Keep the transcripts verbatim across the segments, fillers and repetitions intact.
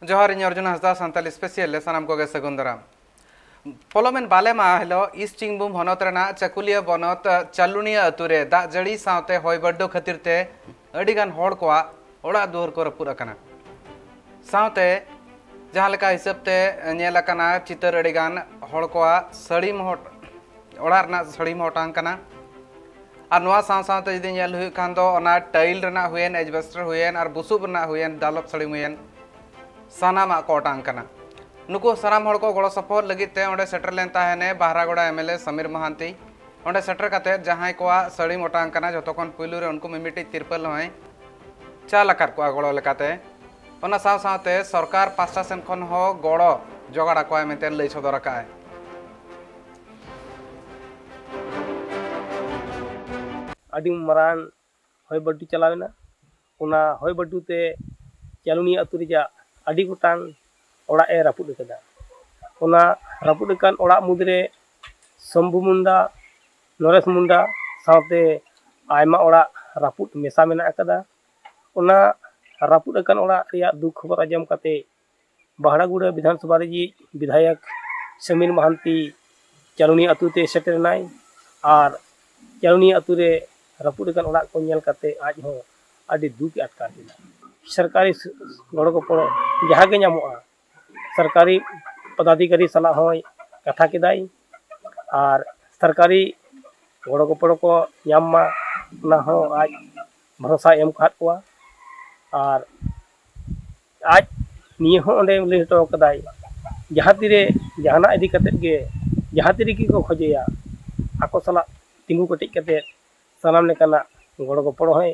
ᱡᱚᱦᱟᱨ, ᱤᱧ ᱚᱨᱡᱩᱱ ᱦᱟᱸᱥᱫᱟ, ᱥᱟᱱᱛᱟᱞᱤ ᱥᱯᱮᱥᱤᱭᱟᱞ ᱨᱮ ᱥᱟᱱᱟᱢ ᱠᱚᱜᱮ ᱥᱟᱹᱜᱩᱱ ᱫᱟᱨᱟᱢ᱾ ᱯᱚᱞᱚᱢᱮᱱ ᱵᱟᱞᱮ ᱢᱟᱦᱟ ᱦᱤᱞᱳᱜ ᱤᱥᱴ ᱥᱤᱝᱵᱷᱩᱢ ᱦᱚᱱᱚᱛ ᱨᱮᱱᱟᱜ ᱪᱟᱠᱩᱞᱤᱭᱟᱹ ᱵᱚᱱᱚᱛ ᱪᱟᱞᱩᱱᱤᱭᱟᱹ ᱟᱹᱛᱩ ᱨᱮ ᱫᱟᱜ ᱡᱟᱹᱲᱤ ᱥᱟᱶᱛᱮ ᱦᱚᱭ ᱵᱟᱹᱨᱰᱩ ᱠᱷᱟᱹᱛᱤᱨ ᱛᱮ ᱟᱹᱰᱤᱜᱟᱱ ᱦᱚᱲ ᱠᱚᱣᱟᱜ ᱚᱲᱟᱜ ᱫᱩᱣᱟᱹᱨ ᱠᱚ ᱨᱟᱹᱯᱩᱫ ᱟᱠᱟᱱᱟ᱾ ᱥᱟᱶᱛᱮ ᱡᱟᱦᱟᱸ ᱞᱮᱠᱟ ᱦᱤᱥᱟᱹᱵ ᱛᱮ ᱧᱮᱞ ᱟᱠᱟᱱᱟ ᱪᱤᱛᱟᱹᱨ, ᱟᱹᱰᱤᱜᱟᱱ ᱦᱚᱲ ᱠᱚᱣᱟᱜ ᱥᱟᱹᱲᱤᱢ ᱦᱚᱴ-, ᱚᱲᱟᱜ ᱨᱮᱱᱟᱜ ᱥᱟᱹᱲᱤᱢ ᱦᱚᱸ ᱚᱴᱟᱝ ᱠᱟᱱᱟ᱾ ᱟᱨ ᱱᱚᱣᱟ ᱥᱟᱶ ᱥᱟᱶᱛᱮ ᱡᱩᱫᱤ ᱧᱮᱞ ᱦᱩᱭᱩᱜ ᱠᱷᱟᱱ ᱫᱚ, ᱚᱱᱟ ᱴᱟᱭᱤᱞ ᱨᱮᱱᱟᱜ ᱦᱩᱭᱮᱱ, ᱮᱡᱵᱮᱥᱴᱟᱨ ᱦᱩᱭᱮᱱ ᱟᱨ ᱵᱩᱥᱩᱵ ᱨᱮᱱᱟᱜ ᱦᱩᱭᱮᱱ, ᱫᱟᱞᱚᱵ ᱥᱟᱹᱲᱤᱢ ᱦᱩᱭᱮᱱ, ᱥᱟᱱᱟᱢᱟᱜ ᱠᱚ ᱚᱴᱟᱝ ᱠᱟᱱᱟ᱾ ᱱᱩᱠᱩ ᱥᱟᱱᱟᱢ ᱦᱚᱲ ᱠᱚ ᱜᱚᱲᱚ ᱥᱚᱯᱚᱦᱚᱫ ᱞᱟᱹᱜᱤᱫ ᱛᱮ ᱚᱸᱰᱮ ᱥᱮᱴᱮᱨ ᱞᱮᱱ ᱛᱟᱦᱮᱱᱮ ᱵᱟᱦᱨᱟᱜᱚᱲᱟ M L A Samir Mohanty. ᱚᱸᱰᱮ ᱥᱮᱴᱮᱨ ᱠᱟᱛᱮ ᱡᱟᱦᱟᱸᱭ ᱠᱚᱣᱟᱜ ᱥᱟᱹᱲᱤᱢ ᱚᱴᱟᱝ ᱠᱟᱱᱟ, ᱡᱷᱚᱛᱚ ᱠᱷᱚᱱ ᱯᱩᱭᱞᱩ ᱨᱮ ᱩᱱᱠᱩ ᱢᱤᱢᱤᱫᱴᱤᱡ ᱛᱤᱨᱯᱟᱹᱞ ᱦᱚᱸᱭ ᱪᱟᱞ ᱟᱠᱟᱫ ᱠᱚᱣᱟ ᱜᱚᱲᱚ ᱞᱮᱠᱟᱛᱮ᱾ ᱚᱱᱟ ᱥᱟᱶ ᱥᱟᱶᱛᱮ ᱥᱚᱨᱠᱟᱨ ᱯᱟᱥᱴᱟ ᱥᱮᱱ ᱠᱷᱚᱱ ᱦᱚᱸ ᱜᱚᱲᱚ ᱡᱚᱜᱟᱲ ᱟᱠᱚᱣᱟᱭ ᱢᱮᱱᱛᱮ ᱞᱟᱹᱭ ᱥᱚᱫᱚᱨ ᱟᱠᱟᱫᱼᱟᱭ᱾ ᱟᱹᱰᱤ ᱢᱟᱨᱟᱝ ᱦᱚᱭ ᱵᱟᱹᱨᱰᱩ ᱪᱟᱞᱟᱣ ᱮᱱᱟ᱾ ᱚᱱᱟ ᱦᱚᱭ ᱵᱟᱹᱨᱰᱩ ᱛᱮ ᱪᱟᱞᱩᱱᱤᱭᱟᱹ ᱟᱹᱛᱩ ᱨᱮᱭᱟᱜ ᱟᱹᱰᱤ ᱜᱚᱴᱟᱝ ᱚᱲᱟᱜ ᱮ ᱨᱟᱹᱯᱩᱫ ᱟᱠᱟᱫᱟ᱾ ᱚᱱᱟ ᱨᱟᱹᱯᱩᱫ ᱟᱠᱟᱱ ᱚᱲᱟᱜ ᱢᱩᱫᱽᱨᱮ ᱥᱚᱢᱵᱷᱩ ᱢᱩᱱᱰᱟ, ᱱᱚᱨᱮᱥ ᱢᱩᱱᱰᱟ ᱥᱟᱶᱛᱮ ᱟᱭᱢᱟ ᱚᱲᱟᱜ ᱨᱟᱹᱯᱩᱫ ᱢᱮᱥᱟ ᱢᱮᱱᱟᱜ ᱟᱠᱟᱫᱟ᱾ ᱚᱱᱟ ᱨᱟᱹᱯᱩᱫ ᱟᱠᱟᱱ ᱚᱲᱟᱜ ᱨᱮᱭᱟᱜ ᱫᱩᱠ ᱠᱷᱚᱵᱚᱨ ᱟᱸᱡᱚᱢ ᱠᱟᱛᱮ ᱵᱟᱦᱲᱟᱜᱩᱲᱟᱹ ᱵᱤᱫᱷᱟᱱ ᱥᱚᱵᱷᱟ ᱨᱤᱱᱤᱡ ᱵᱤᱫᱷᱟᱭᱚᱠ ᱥᱚᱢᱤᱨ ᱢᱟᱦᱟᱱᱛᱤ ᱪᱟᱞᱩᱱᱤ ᱟᱹᱛᱩ ᱛᱮ ᱥᱮᱴᱮᱨ ᱮᱱᱟᱭ ᱟᱨ ᱪᱟᱞᱩᱱᱤ ᱟᱹᱛᱩ ᱨᱮ ᱨᱟᱹᱯᱩᱫ ᱟᱠᱟᱱ ᱚᱲᱟᱜ ᱠᱚ ᱧᱮᱞ ᱠᱟᱛᱮ ᱟᱡ ᱦᱚᱸ ᱟᱹᱰᱤ ᱫᱩᱠ ᱮ ᱟᱴᱠᱟᱨ ᱠᱮᱫᱟ᱾ ᱥᱚᱨᱠᱟᱨᱤ ᱜᱚᱲᱚ ᱜᱚᱯᱚᱲᱚ ᱡᱟᱦᱟᱸ ᱜᱮ ᱧᱟᱢᱚᱜᱼᱟ, ᱥᱚᱨᱠᱟᱨᱤ ᱯᱚᱫᱟᱫᱷᱤᱠᱟᱨᱤ ᱥᱟᱞᱟᱜ ᱦᱚᱸᱭ ᱠᱟᱛᱷᱟ ᱠᱮᱫᱟᱭ ᱟᱨ ᱥᱚᱨᱠᱟᱨᱤ ᱜᱚᱲᱚ ᱜᱚᱯᱚᱲᱚ ᱠᱚ ᱧᱟᱢ ᱢᱟ, ᱚᱱᱟ ᱦᱚᱸ ᱟᱡ ᱵᱷᱚᱨᱥᱟᱭ ᱮᱢ ᱟᱠᱟᱫ ᱠᱚᱣᱟ᱾ ᱟᱨ ᱟᱡ ᱱᱤᱭᱟᱹ ᱦᱚᱸ ᱚᱸᱰᱮ ᱞᱟᱹᱭ ᱦᱚᱴᱚ ᱠᱟᱫᱟᱭ, ᱡᱟᱦᱟᱸ ᱛᱤᱨᱮ ᱡᱟᱦᱟᱱᱟᱜ ᱤᱫᱤ ᱠᱟᱛᱮᱫ ᱜᱮ ᱡᱟᱦᱟᱸ ᱛᱤᱨᱮᱜᱮ ᱠᱚ ᱠᱷᱚᱡᱮᱭᱟ, ᱟᱠᱚ ᱥᱟᱞᱟᱜ ᱛᱤᱸᱜᱩ ᱠᱮᱴᱮᱡ ᱠᱟᱛᱮᱫ ᱥᱟᱱᱟᱢ ᱞᱮᱠᱟᱱᱟᱜ ᱜᱚᱲᱚ ᱜᱚᱯᱚᱲᱚ ᱦᱚᱸᱭ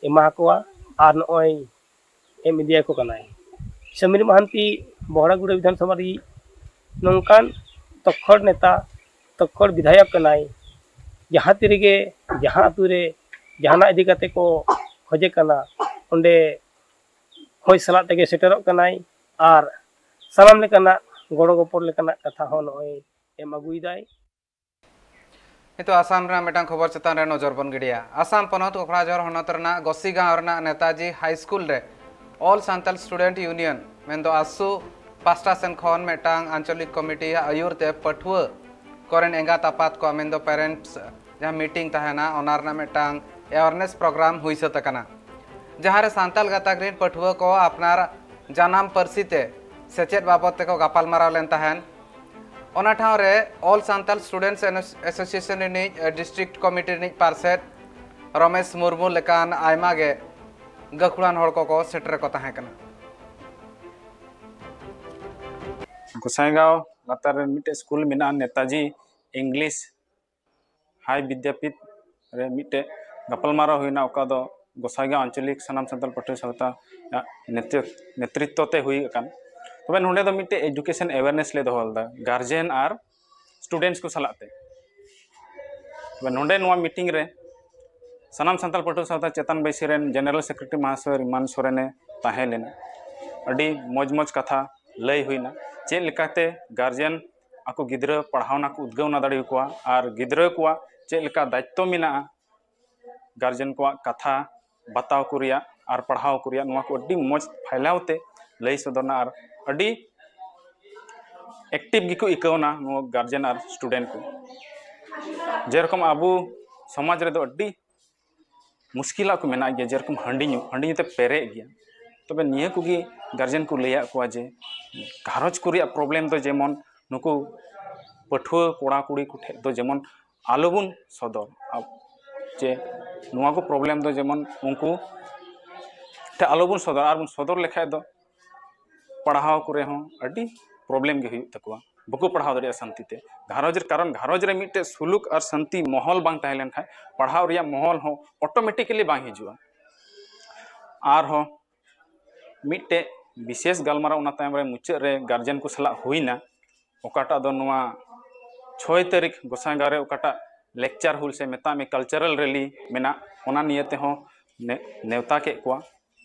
ᱮᱢᱟ ᱠᱚᱣᱟ᱾ ᱟᱨ ᱱᱚᱜᱼᱚᱭ ᱮᱢ ᱤᱫᱤᱭᱟᱠᱚ ᱠᱟᱱᱟᱭ᱾ ᱥᱚᱢᱤᱨ ᱢᱟᱦᱟᱱᱛᱤ ᱵᱚᱦᱲᱟᱜᱩᱲᱟᱹ ᱵᱤᱫᱷᱟᱱ ᱥᱚᱵᱷᱟ ᱨᱤᱡ ᱱᱚᱝᱠᱟᱱ ᱛᱚᱠᱠᱷᱚᱲ ᱱᱮᱛᱟ, ᱛᱚᱠᱠᱷᱚᱲ ᱵᱤᱫᱷᱟᱭᱚᱠ ᱠᱟᱱᱟᱭ᱾ ᱡᱟᱦᱟᱸ ᱛᱤᱨᱮᱜᱮ ᱡᱟᱦᱟᱸ ᱟᱹᱛᱩ ᱨᱮ ᱡᱟᱦᱟᱱᱟᱜ ᱤᱫᱤ ᱠᱟᱛᱮ ᱠᱚ ᱠᱷᱚᱡᱮ ᱠᱟᱱᱟ, ᱚᱸᱰᱮ ᱦᱚᱭ ᱥᱟᱞᱟᱜ ᱛᱮᱜᱮ ᱥᱮᱴᱮᱨᱚᱜ ᱠᱟᱱᱟᱭ ᱟᱨ ᱥᱟᱱᱟᱢ ᱞᱮᱠᱟᱱᱟᱜ ᱜᱚᱲᱚ ᱜᱚᱯᱚᱲ ᱞᱮᱠᱟᱱᱟᱜ ᱠᱟᱛᱷᱟ ᱦᱚᱸ ᱱᱚᱜᱼᱚᱭ ᱮᱢ ᱟᱹᱜᱩᱭᱮᱫᱟᱭ᱾ ᱱᱤᱛᱚᱜ ᱟᱥᱟᱢ ᱨᱮᱱᱟᱜ ᱢᱤᱫᱴᱟᱝ ᱠᱷᱚᱵᱚᱨ ᱪᱮᱛᱟᱱ ᱨᱮ ᱱᱚᱡᱚᱨ ᱵᱚᱱ ᱜᱤᱰᱤᱭᱟ᱾ ᱟᱥᱟᱢ ᱯᱚᱱᱚᱛ ᱠᱚᱠᱲᱟᱡᱷᱚᱨ ᱦᱚᱱᱚᱛ ᱨᱮᱱᱟᱜ ᱜᱚᱥᱤᱜᱟᱸᱣ ᱨᱮᱱᱟᱜ ᱱᱮᱛᱟᱡᱤ ᱦᱟᱭ ᱥᱠᱩᱞ ᱨᱮ All Santal Student Union ᱢᱮᱱᱫᱚ ᱟᱥᱩ ᱯᱟᱥᱴᱟ ᱥᱮᱱ ᱠᱷᱚᱱ ᱢᱤᱫᱴᱟᱝ ᱟᱧᱪᱚᱞᱤᱠ ᱠᱚᱢᱤᱴᱤ ᱟᱜ ᱟᱹᱭᱩᱨ ᱛᱮ ᱯᱟᱹᱴᱷᱩᱣᱟᱹ ᱠᱚᱨᱮᱱ ᱮᱸᱜᱟᱛ ᱟᱯᱟᱛ ᱠᱚᱣᱟᱜ ᱢᱮᱱᱫᱚ parents ᱡᱟᱦᱟᱸ meeting ᱛᱟᱦᱮᱱᱟ, ᱚᱱᱟ ᱨᱮᱱᱟᱜ ᱢᱤᱫᱴᱟᱝ awareness program ᱦᱩᱭ ᱥᱟᱹᱛ ᱟᱠᱟᱱᱟ, ᱡᱟᱦᱟᱸ ᱨᱮ ᱥᱟᱱᱛᱟᱲ ᱜᱟᱛᱟᱠ ᱨᱮᱱ ᱯᱟᱹᱴᱷᱩᱣᱟᱹ ᱠᱚ ᱟᱯᱱᱟᱨ ᱡᱟᱱᱟᱢ ᱯᱟᱹᱨᱥᱤ ᱛᱮ ᱥᱮᱪᱮᱫ ᱵᱟᱵᱚᱫ ᱛᱮᱠᱚ ᱜᱟᱯᱟᱞᱢᱟᱨᱟᱣ ᱞᱮᱱ ᱛᱟᱦᱮᱱ᱾ ᱚᱱᱟ ᱴᱷᱟᱶ ᱨᱮ All Santal Students Association ᱨᱤᱱᱤᱡ district committee ᱨᱤᱱᱤᱡ ᱯᱟᱨᱥᱮᱛ ᱨᱚᱢᱮᱥ ᱢᱩᱨᱢᱩ ᱞᱮᱠᱟᱱ ᱟᱭᱢᱟ ᱜᱮ ᱜᱟᱹᱠᱷᱩᱲᱟᱱ ᱦᱚᱲ ᱠᱚᱠᱚ ᱥᱮᱴᱮᱨ ᱠᱚ ᱛᱟᱦᱮᱸ ᱠᱟᱱᱟ᱾ ᱜᱚᱸᱥᱟᱭᱜᱟᱸᱣ ᱞᱟᱛᱟᱨ ᱨᱮ ᱢᱤᱫᱴᱮᱡ ᱥᱠᱩᱞ ᱢᱮᱱᱟᱜᱼᱟ, ᱱᱮᱛᱟᱡᱤ ᱤᱝᱞᱤᱥ ᱦᱟᱭ ᱵᱤᱫᱽᱭᱟᱯᱤᱛ ᱨᱮ ᱢᱤᱫᱴᱮᱡ ᱜᱟᱯᱟᱞᱢᱟᱨᱟᱣ ᱦᱩᱭᱱᱟ, ᱚᱠᱟ ᱫᱚ ᱜᱚᱸᱥᱟᱭᱜᱟᱸᱣ ᱟᱧᱪᱚᱞᱤᱠ ᱥᱟᱱᱟᱢ ᱥᱟᱱᱛᱟᱲ ᱯᱟᱹᱴᱷᱩᱣᱟᱹ ᱥᱟᱶᱛᱟ ᱱᱮᱛᱨᱤᱛ- ᱱᱮᱛᱨᱤᱛᱛᱚ ᱛᱮ ᱦᱩᱭ ᱟᱠᱟᱱ᱾ ᱛᱚᱵᱮ ᱱᱚᱰᱮ ᱫᱚ ᱢᱤᱫᱴᱮᱡ education awareness ᱞᱮ ᱫᱚᱦᱚ ᱞᱮᱫᱟ guardian ᱟᱨ students ᱠᱚ ᱥᱟᱞᱟᱜ ᱛᱮ᱾ ᱛᱚᱵᱮ ᱱᱚᱰᱮ ᱱᱚᱣᱟ meeting ᱨᱮ ᱥᱟᱱᱟᱢ ᱥᱟᱱᱛᱟᱲ ᱯᱟᱹᱴᱷᱩᱣᱟᱹ ᱥᱟᱶᱛᱟ ᱪᱮᱛᱟᱱ ᱵᱟᱹᱭᱥᱤ ᱨᱮᱱ general secretary ᱢᱟᱦᱟᱥᱚᱭ ᱨᱤᱢᱟᱱ ᱥᱚᱨᱮᱱᱮ ᱛᱟᱦᱮᱸ ᱞᱮᱱᱟ᱾ ᱟᱹᱰᱤ ᱢᱚᱡᱽ ᱢᱚᱡᱽ ᱠᱟᱛᱷᱟ ᱞᱟᱹᱭ ᱦᱩᱭᱱᱟ, ᱪᱮᱫ ᱞᱮᱠᱟᱛᱮ guardian ᱟᱠᱚ ᱜᱤᱫᱽᱨᱟᱹ ᱯᱟᱲᱦᱟᱣᱱᱟ ᱠᱚ ᱩᱫᱽᱜᱟᱹᱣᱱᱟ ᱫᱟᱲᱮᱭᱟᱠᱚᱣᱟ ᱟᱨ ᱜᱤᱫᱽᱨᱟᱹ ᱠᱚᱣᱟᱜ ᱪᱮᱫ ᱞᱮᱠᱟ ᱫᱟᱭᱤᱛᱛᱚ ᱢᱮᱱᱟᱜᱼᱟ guardian ᱠᱚᱣᱟᱜ ᱠᱟᱛᱷᱟ ᱵᱟᱛᱟᱣ ᱠᱚ ᱨᱮᱭᱟᱜ ᱟᱨ ᱯᱟᱲᱦᱟᱣ ᱠᱚ ᱨᱮᱭᱟᱜ, ᱱᱚᱣᱟ ᱠᱚ ᱟᱹᱰᱤ ᱢᱚᱡᱽ ᱯᱷᱟᱭᱞᱟᱣ ᱛᱮ ᱞᱟᱹᱭ ᱥᱚᱫᱚᱨᱱᱟ ᱟᱨ ᱟᱹᱰᱤ active ᱜᱮᱠᱚ ᱟᱹᱭᱠᱟᱹᱣᱱᱟ ᱱᱚᱣᱟ guardian ᱟᱨ student ᱠᱚ᱾ ᱡᱮᱨᱚᱠᱚᱢ ᱟᱵᱚ ᱥᱚᱢᱟᱡᱽ ᱨᱮᱫᱚ ᱟᱹᱰᱤ ᱢᱩᱥᱠᱤᱞᱟᱜ ᱠᱚ ᱢᱮᱱᱟᱜ ᱜᱮᱭᱟ, ᱡᱮᱨᱚᱠᱚᱢ ᱦᱟᱺᱰᱤ ᱧᱩ, ᱦᱟᱺᱰᱤ ᱧᱩ ᱛᱮ ᱯᱮᱨᱮᱡ ᱜᱮᱭᱟ᱾ ᱛᱚᱵᱮ ᱱᱤᱭᱟᱹ ᱠᱚᱜᱮ guardian ᱠᱚ ᱞᱟᱹᱭᱟᱫ ᱠᱚᱣᱟ ᱡᱮ ᱜᱷᱟᱨᱚᱸᱡᱽ ᱠᱚ ᱨᱮᱭᱟᱜ problem ᱫᱚ ᱡᱮᱢᱚᱱ ᱱᱩᱠᱩ ᱯᱟᱹᱴᱷᱩᱣᱟᱹ ᱠᱚᱲᱟ ᱠᱩᱲᱤ ᱠᱚᱴᱷᱮᱱ ᱫᱚ ᱡᱮᱢᱚᱱ ᱟᱞᱚᱵᱚᱱ ᱥᱚᱫᱚᱨ, ᱡᱮ ᱱᱚᱣᱟ ᱠᱚ problem ᱫᱚ ᱡᱮᱢᱚᱱ ᱩᱱᱠᱩ ᱴᱷᱮᱱ ᱟᱞᱚᱵᱚᱱ ᱥᱚᱫᱚᱨ, ᱟᱨ ᱵᱚᱱ ᱥᱚᱫᱚᱨ ᱞᱮᱠᱷᱟᱡ ᱫᱚ ᱯᱟᱲᱦᱟᱣ ᱠᱚᱨᱮ ᱦᱚᱸ ᱟᱹᱰᱤ problem ᱜᱮ ᱦᱩᱭᱩᱜ ᱛᱟᱠᱚᱣᱟ, ᱵᱟᱠᱚ ᱯᱟᱲᱦᱟᱣ ᱫᱟᱲᱮᱭᱟᱜᱼᱟ ᱥᱟᱱᱛᱤ ᱛᱮ᱾ ᱜᱷᱟᱨᱚᱸᱡᱽ ᱨᱮ, ᱠᱟᱨᱚᱱ ᱜᱷᱟᱨᱚᱸᱡᱽ ᱨᱮ ᱢᱤᱫᱴᱮᱡ ᱥᱩᱞᱩᱠ ᱟᱨ ᱥᱟᱱᱛᱤ ᱢᱚᱦᱚᱞ ᱵᱟᱝ ᱛᱟᱦᱮᱸ ᱞᱮᱱᱠᱷᱟᱱ ᱯᱟᱲᱦᱟᱣ ᱨᱮᱭᱟᱜ ᱢᱚᱦᱚᱞ ᱦᱚᱸ automatically ᱵᱟᱝ ᱦᱤᱡᱩᱜᱼᱟ᱾ ᱟᱨᱦᱚᱸ ᱢᱤᱫᱴᱮᱡ ᱵᱤᱥᱮᱥ ᱜᱟᱞᱢᱟᱨᱟᱣ ᱚᱱᱟ ᱛᱟᱭᱚᱢ ᱨᱮ ᱢᱩᱪᱟᱹᱫ ᱨᱮ guardian ᱠᱚ ᱥᱟᱞᱟᱜ ᱦᱩᱭᱱᱟ, ᱚᱠᱟᱴᱟᱜ ᱫᱚ ᱱᱚᱣᱟ ᱪᱷᱚᱭ ᱛᱟᱹᱨᱤᱠᱷ ᱜᱚᱸᱥᱟᱭᱜᱟᱸᱣ ᱨᱮ ᱚᱠᱟᱴᱟᱜ lecture hall ᱥᱮ ᱢᱮᱛᱟᱜ ᱢᱮ cultural rally ᱢᱮᱱᱟᱜ, ᱚᱱᱟ ᱱᱤᱭᱮ ᱛᱮᱦᱚᱸ ᱱᱮ- ᱱᱮᱣᱛᱟ ᱠᱮᱫ ᱠᱚᱣᱟ᱾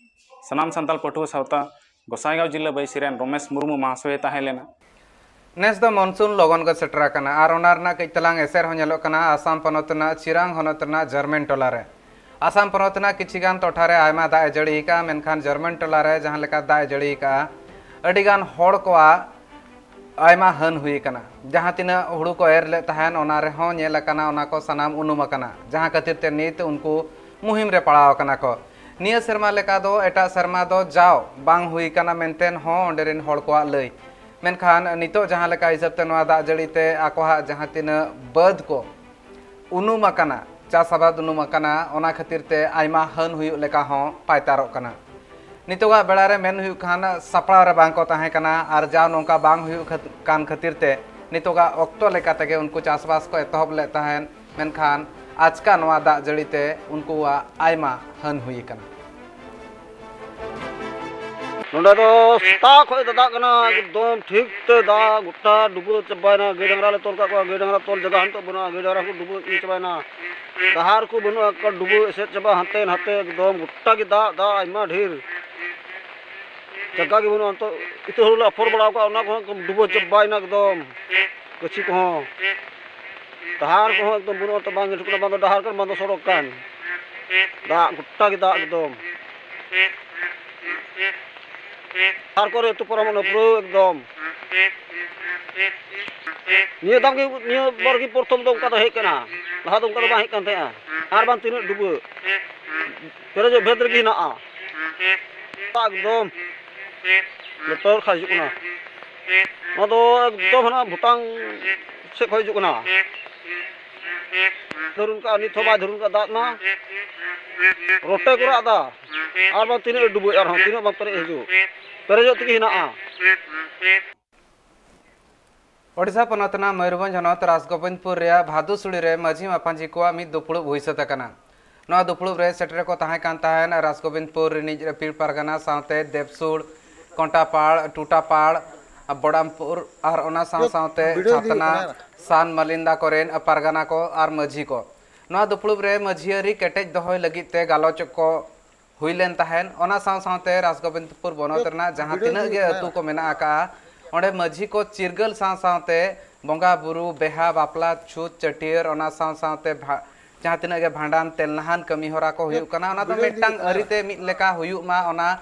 ᱥᱟᱱᱟᱢ ᱥᱟᱱᱛᱟᱲ ᱯᱟᱹᱴᱷᱩᱣᱟᱹ ᱥᱟᱶᱛᱟ ᱜᱚᱸᱥᱟᱭᱜᱟᱸᱣ ᱡᱤᱞᱟᱹ ᱵᱟᱹᱭᱥᱤ ᱨᱮᱱ ᱨᱚᱢᱮᱥ ᱢᱩᱨᱢᱩ ᱢᱟᱦᱟᱥᱚᱭᱮ ᱛᱟᱦᱮᱸ ᱞᱮᱱᱟ᱾ ᱱᱮᱥ ᱫᱚ monsoon ᱞᱚᱜᱚᱱ ᱜᱮ ᱥᱮᱴᱮᱨ ᱟᱠᱟᱱᱟ ᱟᱨ ᱚᱱᱟ ᱨᱮᱱᱟᱜ ᱠᱟᱹᱡ ᱛᱟᱞᱟᱝ ᱮᱥᱮᱨ ᱦᱚᱸ ᱧᱮᱞᱚᱜ ᱠᱟᱱᱟ ᱟᱥᱟᱢ ᱯᱚᱱᱚᱛ ᱨᱮᱱᱟᱜ ᱪᱤᱨᱟᱝ ᱦᱚᱱᱚᱛ ᱨᱮᱱᱟᱜ ᱡᱟᱨᱢᱮᱱ ᱴᱚᱞᱟ ᱨᱮ᱾ ᱟᱥᱟᱢ ᱯᱚᱱᱚᱛ ᱨᱮᱱᱟᱜ ᱠᱤᱪᱷᱤ ᱜᱟᱱ ᱴᱚᱴᱷᱟ ᱨᱮ ᱟᱭᱢᱟ ᱫᱟᱜ ᱮ ᱡᱟᱹᱲᱤ ᱟᱠᱟᱫᱼᱟ, ᱢᱮᱱᱠᱷᱟᱱ ᱡᱚᱨᱢᱮᱱ ᱴᱚᱞᱟ ᱨᱮ ᱡᱟᱦᱟᱸ ᱞᱮᱠᱟ ᱫᱟᱜ ᱮ ᱡᱟᱹᱲᱤ ᱟᱠᱟᱫᱼᱟ, ᱟᱹᱰᱤ ᱜᱟᱱ ᱦᱚᱲ ᱠᱚᱣᱟᱜ ᱟᱭᱢᱟ ᱦᱟᱹᱱ ᱦᱩᱭ ᱟᱠᱟᱱᱟ᱾ ᱡᱟᱦᱟᱸ ᱛᱤᱱᱟᱹᱜ ᱦᱩᱲᱩ ᱠᱚ ᱮᱨ ᱞᱮᱫ ᱛᱟᱦᱮᱸᱱ, ᱚᱱᱟ ᱨᱮᱦᱚᱸ ᱧᱮᱞ ᱟᱠᱟᱱᱟ, ᱚᱱᱟ ᱠᱚ ᱥᱟᱱᱟᱢ ᱩᱱᱩᱢ ᱟᱠᱟᱱᱟ, ᱡᱟᱦᱟᱸ ᱠᱷᱟᱹᱛᱤᱨ ᱛᱮ ᱱᱤᱛ ᱩᱱᱠᱩ ᱢᱩᱦᱤᱢ ᱨᱮ ᱯᱟᱲᱟᱣ ᱟᱠᱟᱱᱟ ᱠᱚ᱾ ᱱᱤᱭᱟᱹ ᱥᱮᱨᱢᱟ ᱞᱮᱠᱟ ᱫᱚ ᱮᱴᱟᱜ ᱥᱮᱨᱢᱟ ᱫᱚ ᱡᱟᱣ ᱵᱟᱝ ᱦᱩᱭ ᱟᱠᱟᱱᱟ ᱢᱮᱱᱛᱮ ᱦᱚᱸ ᱚᱸᱰᱮ ᱨᱮᱱ ᱦᱚᱲ ᱠᱚᱣᱟᱜ ᱞᱟᱹᱭ᱾ ᱢᱮᱱᱠᱷᱟᱱ ᱱᱤᱛᱚᱜ ᱡᱟᱦᱟᱸ ᱞᱮᱠᱟ ᱦᱤᱥᱟᱹᱵ ᱛᱮ ᱱᱚᱣᱟ ᱫᱟᱜ ᱡᱟᱹᱲᱤ ᱛᱮ ᱟᱠᱚᱣᱟᱜ ᱡᱟᱦᱟᱸ ᱛᱤᱱᱟᱹᱜ ᱵᱟᱹᱫᱽ ᱠᱚ ᱩᱱᱩᱢ ᱟᱠᱟᱱᱟ, ᱪᱟᱥ ᱟᱵᱟᱫ ᱩᱱᱩᱢ ᱟᱠᱟᱱᱟ, ᱚᱱᱟ ᱠᱷᱟᱹᱛᱤᱨ ᱛᱮ ᱟᱭᱢᱟ ᱦᱟᱹᱱ ᱦᱩᱭᱩᱜ ᱞᱮᱠᱟ ᱦᱚᱸ ᱯᱟᱭᱛᱟᱨᱚᱜ ᱠᱟᱱᱟ᱾ ᱱᱤᱛᱚᱜᱟᱜ ᱵᱮᱲᱟ ᱨᱮ ᱢᱮᱱ ᱦᱩᱭᱩᱜ ᱠᱷᱟᱱ, ᱥᱟᱯᱲᱟᱣ ᱨᱮ ᱵᱟᱝ ᱠᱚ ᱛᱟᱦᱮᱸ ᱠᱟᱱᱟ ᱟᱨ ᱡᱟᱣ ᱱᱚᱝᱠᱟ ᱵᱟᱝ ᱦᱩᱭᱩᱜ ᱠᱷᱟᱹᱛ-, ᱠᱟᱱ ᱠᱷᱟᱹᱛᱤᱨ ᱛᱮ ᱱᱤᱛᱚᱜᱟᱜ ᱚᱠᱛᱚ ᱞᱮᱠᱟ ᱛᱮᱜᱮ ᱩᱱᱠᱩ ᱪᱟᱥᱵᱟᱥ ᱠᱚ ᱮᱛᱚᱦᱚᱵ ᱞᱮᱫ ᱛᱟᱦᱮᱸᱫ, ᱢᱮᱱᱠᱷᱟᱱ ᱟᱪᱠᱟ ᱱᱚᱣᱟ ᱫᱟᱜ ᱡᱟᱹᱲᱤ ᱛᱮ ᱩᱱᱠᱩᱣᱟᱜ ᱟᱭᱢᱟ ᱦᱟᱹᱱ ᱦᱩᱭ ᱟᱠᱟᱱᱟ᱾ ᱱᱚᱰᱮ ᱫᱚ ᱥᱮᱛᱟᱜ ᱠᱷᱚᱱ ᱫᱟᱜ ᱠᱟᱱᱟ, ᱮᱠᱫᱚᱢ ᱴᱷᱤᱠ ᱛᱮ ᱫᱟᱜ ᱜᱚᱴᱟ ᱰᱩᱵᱟᱹ ᱪᱟᱵᱟᱭᱮᱱᱟ᱾ ᱜᱟᱹᱭ ᱰᱟᱝᱨᱟ ᱞᱮ ᱛᱚᱞ ᱠᱟᱜ ᱠᱚᱣᱟ, ᱜᱟᱹᱭ ᱰᱟᱝᱨᱟ ᱛᱚᱞ ᱡᱟᱭᱜᱟ ᱦᱚᱸ ᱱᱤᱛᱚᱜ ᱵᱟᱹᱱᱩᱜᱼᱟ, ᱜᱟᱹᱭ ᱰᱟᱝᱨᱟ ᱠᱚ ᱰᱩᱵᱟᱹ ᱤᱫᱤ ᱪᱟᱵᱟᱭᱮᱱᱟ᱾ ᱰᱟᱦᱟᱨ ᱠᱚ ᱵᱟᱹᱱᱩᱜᱼᱟ, ᱮᱠᱟᱞ ᱰᱩᱵᱟᱹ ᱮᱥᱮᱫ ᱪᱟᱵᱟ, ᱦᱟᱱᱛᱮ ᱱᱟᱛᱮ ᱮᱠᱫᱚᱢ ᱜᱚᱴᱟ ᱜᱮ ᱫᱟᱜ, ᱫᱟᱜ ᱟᱭᱢᱟ ᱰᱷᱮᱨ᱾ ᱡᱟᱭᱜᱟ ᱜᱮ ᱵᱟᱹᱱᱩᱜᱼᱟ᱾ ᱱᱤᱛᱚᱜ ᱤᱛᱟᱹ ᱦᱩᱲᱩ ᱞᱮ ᱟᱯᱷᱚᱨ ᱵᱟᱲᱟ ᱟᱠᱟᱫ, ᱚᱱᱟ ᱠᱚᱦᱚᱸ ᱰᱩᱵᱟᱹ ᱪᱟᱵᱟᱭᱮᱱᱟ ᱮᱠᱫᱚᱢ, ᱜᱟᱹᱪᱷᱤ ᱠᱚᱦᱚᱸ᱾ ᱰᱟᱦᱟᱨ ᱠᱚᱦᱚᱸ ᱮᱠᱫᱚᱢ ᱵᱟᱹᱱᱩᱜᱼᱟ, ᱛᱚ ᱵᱟᱝ ᱧᱮᱞ ᱴᱷᱤᱠ ᱠᱟᱱᱟ, ᱵᱟᱝ ᱫᱚ ᱰᱟᱦᱟᱨ ᱠᱟᱱ, ᱵᱟᱝ ᱫᱚ ᱥᱚᱲᱚᱠ ᱠᱟᱱ᱾ ᱫᱟᱜ ᱜᱚᱴᱟ ᱜᱮ ᱫᱟᱜ ᱮᱠᱫᱚᱢ᱾ ᱰᱟᱦᱟᱨ ᱠᱚᱨᱮ ᱟᱹᱛᱩ ᱯᱟᱨᱚᱢᱚᱜ ᱠᱟᱱᱟ ᱯᱩᱨᱟᱹ ᱮᱠᱫᱚᱢ᱾ ᱱᱤᱭᱟᱹ ᱫᱟᱢ ᱜᱮ, ᱱᱤᱭᱟᱹ ᱵᱟᱨ ᱜᱮ ᱯᱨᱚᱛᱷᱚᱢ ᱫᱚ ᱚᱱᱠᱟ ᱫᱚ ᱦᱮᱡ ᱠᱟᱱᱟ, ᱞᱟᱦᱟ ᱫᱚ ᱚᱱᱠᱟ ᱫᱚ ᱵᱟᱝ ᱦᱮᱡ ᱠᱟᱱ ᱛᱟᱦᱮᱸᱜᱼᱟ᱾ ᱟᱨ ᱵᱟᱝ ᱛᱤᱱᱟᱹᱜ ᱰᱩᱵᱟᱹ ᱯᱮᱨᱮᱡᱚᱜ ᱵᱷᱮᱫ ᱨᱮᱜᱮ ᱦᱮᱱᱟᱜᱼᱟ᱾ ᱮᱠᱫᱚᱢ ᱞᱮᱛᱟᱲ ᱠᱷᱟ ᱦᱤᱡᱩᱜ ᱠᱟᱱᱟ᱾ ᱱᱚᱣᱟ ᱫᱚ ᱮᱠᱫᱚᱢ ᱦᱟᱱᱟ ᱵᱷᱩᱴᱟᱱ ᱥᱮᱫ ᱠᱷᱚᱱ ᱦᱤᱡᱩᱜ ᱠᱟᱱᱟ᱾ ᱫᱷᱟᱹᱨᱩᱱ ᱠᱟᱜᱼᱟ, ᱱᱤᱛ ᱦᱚᱸ ᱵᱟᱭ ᱫᱷᱟᱹᱨᱩᱱ ᱠᱟᱜᱼᱟ ᱫᱟᱜ ᱢᱟ᱾ ᱨᱚᱴᱮ ᱠᱚ ᱨᱟᱜ ᱮᱫᱟ᱾ ᱟᱨ ᱵᱟᱝ ᱛᱤᱱᱟᱹᱜ ᱮ ᱰᱩᱵᱟᱹᱜ, ᱟᱨᱦᱚᱸ ᱛᱤᱱᱟᱹᱜ ᱵᱟᱝ ᱯᱮᱨᱮᱡ ᱦᱤᱡᱩᱜ, ᱯᱮᱨᱮᱡᱚᱜ ᱛᱮᱜᱮ ᱦᱮᱱᱟᱜᱼᱟ᱾ ᱳᱰᱤᱥᱟ ᱯᱚᱱᱚᱛ ᱨᱮᱱᱟᱜ ᱢᱚᱭᱩᱨᱵᱷᱚᱸᱡᱽ ᱦᱚᱱᱚᱛ ᱨᱟᱡᱽᱜᱳᱵᱤᱱᱫᱽᱯᱩᱨ ᱨᱮᱭᱟᱜ ᱵᱷᱟᱫᱩ ᱥᱩᱲᱤ ᱨᱮ ᱢᱟᱹᱡᱷᱤ ᱢᱟᱯᱟᱧᱡᱤ ᱠᱚᱣᱟᱜ ᱢᱤᱫ ᱫᱩᱯᱲᱩᱵ ᱦᱩᱭ ᱥᱟᱹᱛ ᱟᱠᱟᱱᱟ᱾ ᱱᱚᱣᱟ ᱫᱩᱯᱲᱩᱵ ᱨᱮ ᱥᱮᱴᱮᱨ ᱠᱚ ᱛᱟᱦᱮᱸ ᱠᱟᱱ ᱛᱟᱦᱮᱸᱱ ᱨᱟᱡᱽᱜᱳᱵᱤᱱᱫᱽᱯᱩᱨ ᱨᱤᱱᱤᱡ ᱯᱤᱲ ᱯᱟᱨᱜᱟᱱᱟ ᱥᱟᱶᱛᱮ ᱫᱮᱵᱽᱥᱩᱲ, ᱠᱚᱱᱴᱟᱯᱟᱲ, ᱴᱩᱴᱟᱯᱟᱲ, ᱵᱚᱰᱟᱢᱯᱩᱨ ᱟᱨ ᱚᱱᱟ ᱥᱟᱶ ᱥᱟᱶᱛᱮ ᱵᱷᱤᱰᱤᱭᱳ ᱤᱫᱤ ᱪᱷᱟᱛᱱᱟ, ᱠᱟᱱᱟ᱾ ᱥᱟᱱ ᱢᱟᱞᱤᱱᱫᱟ ᱠᱚᱨᱮᱱ ᱯᱟᱨᱜᱟᱱᱟ ᱠᱚ ᱟᱨ ᱢᱟᱹᱡᱷᱤ ᱠᱚ᱾ ᱱᱚᱣᱟ ᱫᱩᱯᱲᱩᱵ ᱨᱮ ᱢᱟᱹᱡᱷᱤᱭᱟᱹᱨᱤ ᱠᱮᱴᱮᱡ ᱫᱚᱦᱚᱭ ᱞᱟᱹᱜᱤᱫ ᱛᱮ ᱜᱟᱞᱚᱪ ᱠᱚ ᱦᱩᱭ ᱞᱮᱱ ᱛᱟᱦᱮᱸᱱ᱾ ᱚᱱᱟ ᱥᱟᱶ ᱥᱟᱶᱛᱮ ᱨᱟᱡᱽᱜᱳᱵᱤᱱᱫᱽᱯᱩᱨ ᱵᱚᱱᱚᱛ ᱨᱮᱱᱟᱜ ᱡᱟᱦᱟᱸ ᱵᱷᱤᱰᱤᱭᱳ ᱛᱤᱱᱟᱹᱜ ᱤᱫᱤ ᱜᱮ ᱠᱟᱱᱟ᱾ ᱟᱹᱛᱩ ᱠᱚ ᱢᱮᱱᱟᱜ ᱟᱠᱟᱜᱼᱟ, ᱚᱸᱰᱮ ᱢᱟᱹᱡᱷᱤ ᱠᱚ ᱪᱤᱨᱜᱟᱹᱞ ᱥᱟᱶ ᱥᱟᱶᱛᱮ ᱵᱚᱸᱜᱟ ᱵᱩᱨᱩ, ᱵᱮᱦᱟ, ᱵᱟᱯᱞᱟ, ᱪᱷᱩᱛ, ᱪᱟᱹᱴᱭᱟᱹᱨ, ᱚᱱᱟ ᱥᱟᱶ ᱥᱟᱶᱛᱮ ᱵᱷᱟ-, ᱡᱟᱦᱟᱸ ᱛᱤᱱᱟᱹᱜ ᱜᱮ ᱵᱷᱟᱸᱰᱟᱱ, ᱛᱮᱞ ᱱᱟᱦᱟᱱ ᱠᱟᱹᱢᱤ ᱦᱚᱨᱟ ᱠᱚ ᱦᱩᱭᱩᱜ ᱠᱟᱱᱟ, ᱚᱱᱟ ᱫᱚ ᱢᱤᱫᱴᱟᱝ ᱟᱹᱨᱤᱛᱮ ᱢᱤᱫ ᱞᱮᱠᱟ ᱦᱩᱭᱩᱜ ᱢᱟ, ᱚᱱᱟ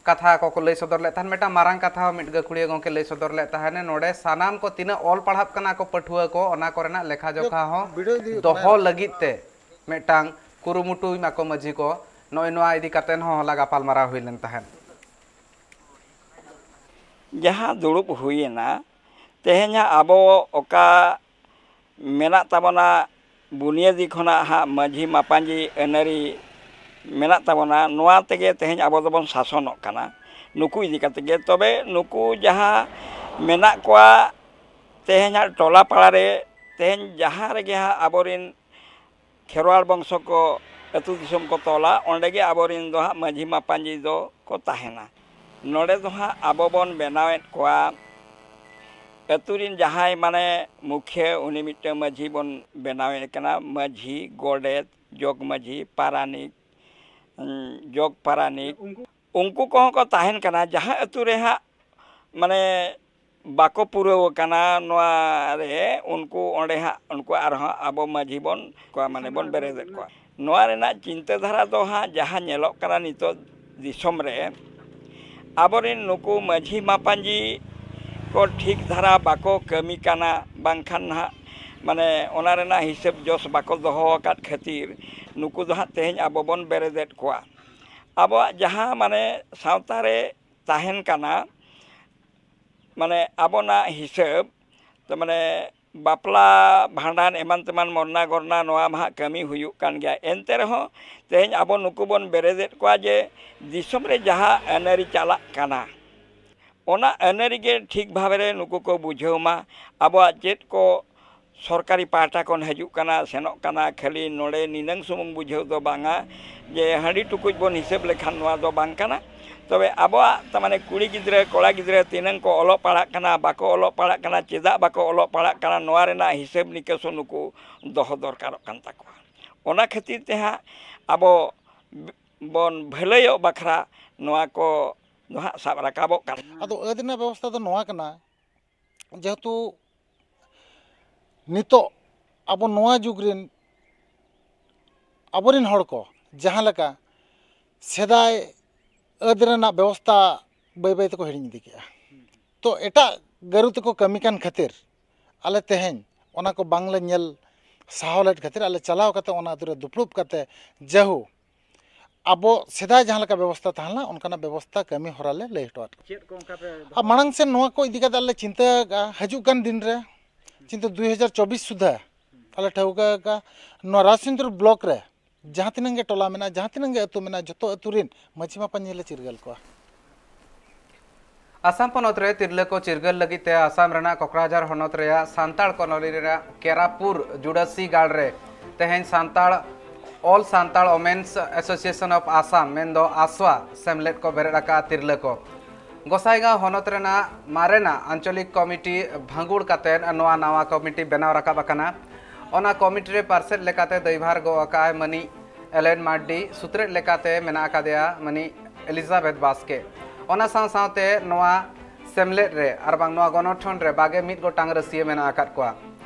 ᱠᱟᱛᱷᱟ ᱠᱚᱠᱚ ᱞᱟᱹᱭ ᱥᱚᱫᱚᱨ ᱞᱮᱫ ᱛᱟᱦᱮᱸᱫ᱾ ᱢᱤᱫᱴᱟᱝ ᱢᱟᱨᱟᱝ ᱠᱟᱛᱷᱟ ᱦᱚᱸ ᱢᱤᱫ ᱜᱟᱹᱠᱷᱩᱲᱤᱭᱟᱹ ᱜᱚᱢᱠᱮ ᱞᱟᱹᱭ ᱥᱚᱫᱚᱨ ᱞᱮᱫ ᱛᱟᱦᱮᱸᱫ, ᱱᱚᱰᱮ ᱥᱟᱱᱟᱢ ᱠᱚ ᱛᱤᱱᱟᱹᱜ ᱚᱞ ᱯᱟᱲᱦᱟᱜ ᱠᱟᱱᱟ ᱠᱚ ᱯᱟᱹᱴᱷᱩᱣᱟᱹ ᱠᱚ, ᱚᱱᱟ ᱠᱚᱨᱮᱱᱟᱜ ᱞᱮᱠᱷᱟ ᱡᱚᱠᱷᱟ ᱦᱚᱸ ᱵᱤᱰᱟᱹᱣ ᱤᱫᱤ ᱦᱩᱭᱩᱜ ᱠᱟᱱᱟ᱾ ᱫᱚᱦᱚ ᱞᱟᱹᱜᱤᱫ ᱛᱮ ᱢᱤᱫᱴᱟᱝ ᱠᱩᱨᱩᱢᱩᱴᱩᱭ ᱢᱟᱠᱚ ᱢᱟᱹᱡᱷᱤ ᱠᱚ᱾ ᱱᱚᱜᱼᱚᱭ ᱱᱚᱣᱟ ᱤᱫᱤ ᱠᱟᱛᱮ ᱦᱚᱸ ᱦᱚᱞᱟ ᱜᱟᱯᱟᱞᱢᱟᱨᱟᱣ ᱦᱩᱭ ᱞᱮᱱ ᱛᱟᱦᱮᱸᱫ᱾ ᱡᱟᱦᱟᱸ ᱫᱩᱲᱩᱵ ᱦᱩᱭᱮᱱᱟ, ᱛᱮᱦᱮᱧᱟᱜ ᱟᱵᱚ ᱚᱠᱟ ᱢᱮᱱᱟᱜ ᱛᱟᱵᱚᱱᱟ, ᱵᱩᱱᱤᱭᱟᱹᱫᱤ ᱠᱷᱚᱱᱟᱜ ᱦᱟᱸᱜ ᱢᱟᱹᱡᱷᱤ ᱢᱟᱯᱟᱧᱡᱤ ᱟᱹᱱᱟᱹᱨᱤ ᱢᱮᱱᱟᱜ ᱛᱟᱵᱚᱱᱟ, ᱱᱚᱣᱟ ᱛᱮᱜᱮ ᱛᱮᱦᱮᱧ ᱟᱵᱚ ᱫᱚᱵᱚᱱ ᱥᱟᱥᱚᱱᱚᱜ ᱠᱟᱱᱟ᱾ ᱱᱩᱠᱩ ᱤᱫᱤ ᱠᱟᱛᱮ ᱜᱮ, ᱛᱚᱵᱮ ᱱᱩᱠᱩ ᱡᱟᱦᱟᱸ ᱢᱮᱱᱟᱜ ᱠᱚᱣᱟ ᱛᱮᱦᱮᱧ ᱦᱟᱸᱜ ᱴᱚᱞᱟ ᱯᱟᱲᱟ ᱨᱮ, ᱛᱮᱦᱮᱧ ᱡᱟᱦᱟᱸ ᱨᱮᱜᱮ ᱦᱟᱸᱜ ᱟᱵᱚᱨᱮᱱ ᱠᱷᱮᱨᱣᱟᱲ ᱵᱚᱝᱥᱚ ᱠᱚ ᱟᱹᱛᱩ ᱫᱤᱥᱚᱢ ᱠᱚ ᱛᱚᱞᱟ, ᱚᱸᱰᱮ ᱜᱮ ᱟᱵᱚᱨᱮᱱ ᱫᱚ ᱦᱟᱸᱜ ᱢᱟᱹᱡᱷᱤ ᱢᱟᱯᱟᱧᱡᱤ ᱫᱚ ᱠᱚ ᱛᱟᱦᱮᱱᱟ᱾ ᱱᱚᱰᱮ ᱫᱚ ᱦᱟᱸᱜ ᱟᱵᱚ ᱵᱚᱱ ᱵᱮᱱᱟᱣᱮᱫ ᱠᱚᱣᱟ, ᱟᱹᱛᱩ ᱨᱮᱱ ᱡᱟᱦᱟᱸᱭ ᱢᱟᱱᱮ ᱢᱩᱠᱷᱤᱭᱟᱹ, ᱩᱱᱤ ᱢᱤᱫᱴᱟᱝ ᱢᱟᱹᱡᱷᱤ ᱵᱚᱱ ᱵᱮᱱᱟᱣᱮ ᱠᱟᱱᱟ, ᱢᱟᱹᱡᱷᱤ, ᱜᱚᱰᱮᱛ, ᱡᱚᱜᱽ ᱢᱟᱹᱡᱷᱤ, ᱯᱟᱨᱟᱱᱤᱠ, ᱩᱸ, ᱡᱚᱜᱽ ᱯᱟᱨᱟᱱᱤᱠ, ᱩᱱᱠᱩ ᱠᱚᱦᱚᱸ ᱠᱚ ᱛᱟᱦᱮᱱ ᱠᱟᱱᱟ᱾ ᱡᱟᱦᱟᱸ ᱟᱹᱛᱩ ᱨᱮ ᱦᱟᱸᱜ ᱢᱟᱱᱮ ᱵᱟᱠᱚ ᱯᱩᱨᱟᱹᱣ ᱟᱠᱟᱱᱟ ᱱᱚᱣᱟ ᱨᱮ, ᱩᱱᱠᱩ ᱚᱸᱰᱮ ᱦᱟᱸᱜ ᱩᱱᱠᱩ ᱟᱨᱦᱚᱸ ᱟᱵᱚ ᱢᱟᱹᱡᱷᱤ ᱵᱚᱱ ᱠᱚᱣᱟ, ᱢᱟᱱᱮ ᱵᱚᱱ ᱵᱮᱨᱮᱫᱮᱫ ᱠᱚᱣᱟ᱾ ᱱᱚᱣᱟ ᱨᱮᱱᱟᱜ ᱪᱤᱱᱛᱟᱹ ᱫᱷᱟᱨᱟ ᱫᱚ ᱦᱟᱸᱜ ᱡᱟᱦᱟᱸ ᱧᱮᱞᱚᱜ ᱠᱟᱱᱟ ᱱᱤᱛᱚᱜ ᱫᱤᱥᱚᱢ ᱨᱮ, ᱟᱵᱚᱨᱮᱱ ᱱᱩᱠᱩ ᱢᱟᱹᱡᱷᱤ ᱢᱟᱯᱟᱧᱡᱤ ᱠᱚ ᱴᱷᱤᱠ ᱫᱷᱟᱨᱟ ᱵᱟᱠᱚ ᱠᱟᱹᱢᱤ ᱠᱟᱱᱟ, ᱵᱟᱝᱠᱷᱟᱱ ᱱᱟᱦᱟᱜ ᱢᱟᱱᱮ ᱚᱱᱟ ᱨᱮᱱᱟᱜ ᱦᱤᱥᱟᱹᱵ ᱡᱚᱥ ᱵᱟᱠᱚ ᱫᱚᱦᱚ ᱟᱠᱟᱫ ᱠᱷᱟᱹᱛᱤᱨ ᱱᱩᱠᱩ ᱫᱚ ᱦᱟᱸᱜ ᱛᱮᱦᱮᱧ ᱟᱵᱚ ᱵᱚᱱ ᱵᱮᱨᱮᱫᱮᱫ ᱠᱚᱣᱟ᱾ ᱟᱵᱚᱣᱟᱜ ᱡᱟᱦᱟᱸ ᱢᱟᱱᱮ ᱥᱟᱶᱛᱟ ᱨᱮ ᱛᱟᱦᱮᱱ ᱠᱟᱱᱟ, ᱢᱟᱱᱮ ᱟᱵᱚᱱᱟᱜ ᱦᱤᱥᱟᱹᱵ, ᱛᱚ ᱢᱟᱱᱮ ᱵᱟᱯᱞᱟ, ᱵᱷᱟᱸᱰᱟᱱ, ᱮᱢᱟᱱ ᱛᱮᱢᱟᱱ, ᱢᱚᱨᱱᱟ ᱜᱚᱨᱱᱟ, ᱱᱚᱣᱟ ᱢᱟ ᱦᱟᱸᱜ ᱠᱟᱹᱢᱤ ᱦᱩᱭᱩᱜ ᱠᱟᱱ ᱜᱮᱭᱟ᱾ ᱮᱱᱛᱮ ᱨᱮᱦᱚᱸ ᱛᱮᱦᱮᱧ ᱟᱵᱚ ᱱᱩᱠᱩ ᱵᱚᱱ ᱵᱮᱨᱮᱫᱮᱫ ᱠᱚᱣᱟ ᱡᱮ ᱫᱤᱥᱚᱢ ᱨᱮ ᱡᱟᱦᱟᱸ ᱟᱹᱱᱟᱹᱨᱤ ᱪᱟᱞᱟᱜ ᱠᱟᱱᱟ, ᱚᱱᱟ ᱟᱹᱱᱟᱹᱨᱤ ᱜᱮ ᱴᱷᱤᱠ ᱵᱷᱟᱵᱮ ᱨᱮ ᱱᱩᱠᱩ ᱠᱚ ᱵᱩᱡᱷᱟᱹᱣ ᱢᱟ᱾ ᱟᱵᱚᱣᱟᱜ ᱪᱮᱫ ᱠᱚ ᱥᱚᱨᱠᱟᱨᱤ ᱯᱟᱦᱴᱟ ᱠᱷᱚᱱ ᱦᱤᱡᱩᱜ ᱠᱟᱱᱟ, ᱥᱮᱱᱚᱜ ᱠᱟᱱᱟ, ᱠᱷᱟᱹᱞᱤ ᱱᱚᱰᱮ ᱱᱤᱱᱟᱹᱝ ᱥᱩᱢᱩᱝ ᱵᱩᱡᱷᱟᱹᱣ ᱫᱚ ᱵᱟᱝᱟ ᱡᱮ ᱦᱟᱺᱰᱤ ᱴᱩᱠᱩᱡ ᱵᱚᱱ ᱦᱤᱥᱟᱹᱵ ᱞᱮᱠᱷᱟᱱ ᱱᱚᱣᱟ ᱫᱚ ᱵᱟᱝ ᱠᱟᱱᱟ᱾ ᱛᱚᱵᱮ ᱟᱵᱚᱣᱟᱜ ᱛᱟ ᱢᱟᱱᱮ ᱠᱩᱲᱤ ᱜᱤᱫᱽᱨᱟᱹ, ᱠᱚᱲᱟ ᱜᱤᱫᱽᱨᱟᱹ ᱛᱤᱱᱟᱹᱝ ᱠᱚ ᱚᱞᱚᱜ ᱯᱟᱲᱦᱟᱜ ᱠᱟᱱᱟ, ᱵᱟᱠᱚ ᱚᱞᱚᱜ ᱯᱟᱲᱦᱟᱜ ᱠᱟᱱᱟ, ᱪᱮᱫᱟᱜ ᱵᱟᱠᱚ ᱚᱞᱚᱜ ᱯᱟᱲᱦᱟᱜ ᱠᱟᱱᱟ, ᱱᱚᱣᱟ ᱨᱮᱱᱟᱜ ᱦᱤᱥᱟᱹᱵ ᱱᱤᱠᱟᱹᱥ ᱦᱚᱸ ᱱᱩᱠᱩ ᱫᱚᱦᱚ ᱫᱚᱨᱠᱟᱨᱚᱜ ᱠᱟᱱ ᱛᱟᱠᱚᱣᱟ᱾ ᱚᱱᱟ ᱠᱷᱟᱹᱛᱤᱨ ᱛᱮ ᱦᱟᱸᱜ ᱟᱵᱚ ᱵᱚᱱ ᱵᱷᱟᱹᱞᱟᱹᱭᱚᱜ ᱵᱟᱠᱷᱨᱟ ᱱᱚᱣᱟ ᱠᱚ ᱫᱚ ᱦᱟᱸᱜ ᱥᱟᱵ ᱨᱟᱠᱟᱵᱚᱜ ᱠᱟᱱᱟ᱾ ᱟᱫᱚ ᱟᱹᱫ ᱨᱮᱱᱟᱜ ᱵᱮᱵᱚᱥᱛᱷᱟ ᱫᱚ ᱱᱚᱣᱟ ᱠᱟᱱᱟ, ᱡᱮᱦᱮᱛᱩ ᱱᱤᱛᱚᱜ ᱟᱵᱚ ᱱᱚᱣᱟ ᱡᱩᱜᱽ ᱨᱮᱱ ᱟᱵᱚᱨᱮᱱ ᱦᱚᱲ ᱠᱚ ᱡᱟᱦᱟᱸ ᱞᱮᱠᱟ ᱥᱮᱫᱟᱭ ᱟᱹᱫ ᱨᱮᱱᱟᱜ ᱵᱮᱵᱚᱥᱛᱟ ᱵᱟᱹᱭ ᱵᱟᱹᱭ ᱛᱮᱠᱚ ᱦᱤᱲᱤᱧ ᱤᱫᱤ ᱠᱮᱜᱼᱟ᱾ ᱛᱚ ᱮᱴᱟᱜ ᱜᱟᱹᱨᱩ ᱛᱮᱠᱚ ᱠᱟᱹᱢᱤ ᱠᱟᱱ ᱠᱷᱟᱹᱛᱤᱨ ᱟᱞᱮ ᱛᱮᱦᱮᱧ ᱚᱱᱟ ᱠᱚ ᱵᱟᱝᱞᱮ ᱧᱮᱞ ᱥᱟᱦᱟᱣ ᱞᱮᱫ ᱠᱷᱟᱹᱛᱤᱨ ᱟᱞᱮ ᱪᱟᱞᱟᱣ ᱠᱟᱛᱮ ᱚᱱᱟ ᱟᱹᱛᱩ ᱨᱮ ᱫᱩᱯᱲᱩᱵ ᱠᱟᱛᱮ ᱡᱟᱹᱦᱩ ᱟᱵᱚ ᱥᱮᱫᱟᱭ ᱡᱟᱦᱟᱸ ᱞᱮᱠᱟ ᱵᱮᱵᱚᱥᱛᱟ ᱛᱟᱦᱮᱸ ᱞᱮᱱᱟ ᱚᱱᱠᱟᱱᱟᱜ ᱵᱮᱵᱚᱥᱛᱟ ᱠᱟᱹᱢᱤ ᱦᱚᱨᱟ ᱞᱮ ᱞᱟᱹᱭ ᱦᱚᱴᱚ ᱟᱫ ᱠᱚᱣᱟ᱾ ᱪᱮᱫ ᱠᱚ ᱚᱱᱠᱟ ᱯᱮ ᱫᱚᱦᱚ ᱟᱨ ᱢᱟᱲᱟᱝ ᱥᱮᱱ ᱱᱚᱣᱟ ᱠᱚ ᱤᱫᱤ ᱠᱟᱛᱮ ᱟᱞᱮ ᱪᱤᱱᱛᱟᱹ ᱟᱠᱟᱫᱼᱟ, ᱦᱤᱡᱩᱜ ᱠᱟᱱ ᱫᱤᱱ ᱨᱮ ᱠᱤᱱᱛᱩ ᱫᱩᱭ ᱦᱟᱡᱟᱨ ᱪᱚᱵᱵᱤᱥ ᱥᱩᱫᱷᱟᱹ ᱟᱞᱮ ᱴᱷᱟᱹᱣᱠᱟᱹ ᱟᱠᱟᱫᱼᱟ ᱱᱚᱣᱟ ᱨᱟᱡᱽᱪᱚᱱᱫᱨᱚ ᱵᱞᱚᱠ ᱨᱮ ᱡᱟᱦᱟᱸ ᱛᱤᱱᱟᱹᱜ ᱜᱮ ᱴᱚᱞᱟ ᱢᱮᱱᱟᱜᱼᱟ, ᱡᱟᱦᱟᱸ ᱛᱤᱱᱟᱹᱜ ᱜᱮ ᱟᱹᱛᱩ ᱢᱮᱱᱟᱜᱼᱟ, ᱡᱚᱛᱚ ᱟᱹᱛᱩ ᱨᱮᱱ ᱢᱟᱹᱡᱷᱤ ᱢᱟᱯᱟᱧ ᱞᱮ ᱪᱤᱨᱜᱟᱹᱞ ᱠᱚᱣᱟ᱾ ᱟᱥᱟᱢ ᱯᱚᱱᱚᱛ ᱨᱮ ᱛᱤᱨᱞᱟᱹ ᱠᱚ ᱪᱤᱨᱜᱟᱹᱞ ᱞᱟᱹᱜᱤᱫ ᱛᱮ ᱟᱥᱟᱢ ᱨᱮᱱᱟᱜ ᱠᱚᱠᱨᱟᱡᱷᱟᱨ ᱦᱚᱱᱚᱛ ᱨᱮᱭᱟᱜ ᱥᱟᱱᱛᱟᱲ ᱠᱚᱞᱚᱱᱤ ᱨᱮᱱᱟᱜ ᱠᱮᱨᱟᱯᱩᱨ ᱡᱩᱰᱟᱹᱥᱤ ᱜᱟᱲ ᱨᱮ ᱛᱮᱦᱮᱧ Santal All Santal Women's Association of Assam ᱢᱮᱱᱫᱚ ᱟᱥᱣᱟ ᱥᱮᱢᱞᱮᱫ ᱠᱚ ᱵᱮᱨᱮᱫ ᱟᱠᱟᱫᱼᱟ ᱛᱤᱨᱞᱟᱹ ᱠᱚ᱾ ᱜᱚᱥᱟᱭᱜᱟᱸᱣ ᱦᱚᱱᱚᱛ ᱨᱮᱱᱟᱜ ᱢᱟᱨᱮᱱᱟᱜ ᱟᱧᱪᱚᱞᱤᱠ ᱠᱚᱢᱤᱴᱤ ᱵᱷᱟᱸᱜᱩᱲ ᱠᱟᱛᱮ ᱱᱚᱣᱟ ᱱᱟᱣᱟ ᱠᱚᱢᱤᱴᱤ ᱵᱮᱱᱟᱣ ᱨᱟᱠᱟᱵ ᱟᱠᱟᱱᱟ᱾ ᱚᱱᱟ ᱠᱚᱢᱤᱴᱤ ᱨᱮ ᱯᱟᱨᱥᱮᱫ ᱞᱮᱠᱟᱛᱮ ᱫᱟᱹᱭᱵᱷᱟᱨ ᱜᱚᱜ ᱟᱠᱟᱫᱼᱟᱭ ᱢᱟᱹᱱᱤᱡ ᱮᱞᱮᱱ ᱢᱟᱨᱰᱤ, ᱥᱩᱛᱨᱮᱫ ᱞᱮᱠᱟᱛᱮ ᱢᱮᱱᱟᱜ ᱟᱠᱟᱫᱮᱭᱟ ᱢᱟᱹᱱᱤᱡ ᱮᱞᱤᱡᱟᱵᱮᱛᱷ ᱵᱟᱥᱠᱮ᱾ ᱚᱱᱟ ᱥᱟᱶ ᱥᱟᱶᱛᱮ ᱱᱚᱣᱟ ᱥᱮᱢᱞᱮᱫ ᱨᱮ ᱟᱨ ᱵᱟᱝ ᱱᱚᱣᱟ ᱜᱚᱱᱚᱴᱷᱚᱱ ᱨᱮ ᱵᱟᱜᱮ ᱢᱤᱫ ᱜᱚᱴᱟᱝ ᱨᱟᱹᱥᱤᱭᱟᱹ ᱢᱮᱱᱟᱜ ᱟᱠᱟᱫ ᱠᱚᱣᱟ᱾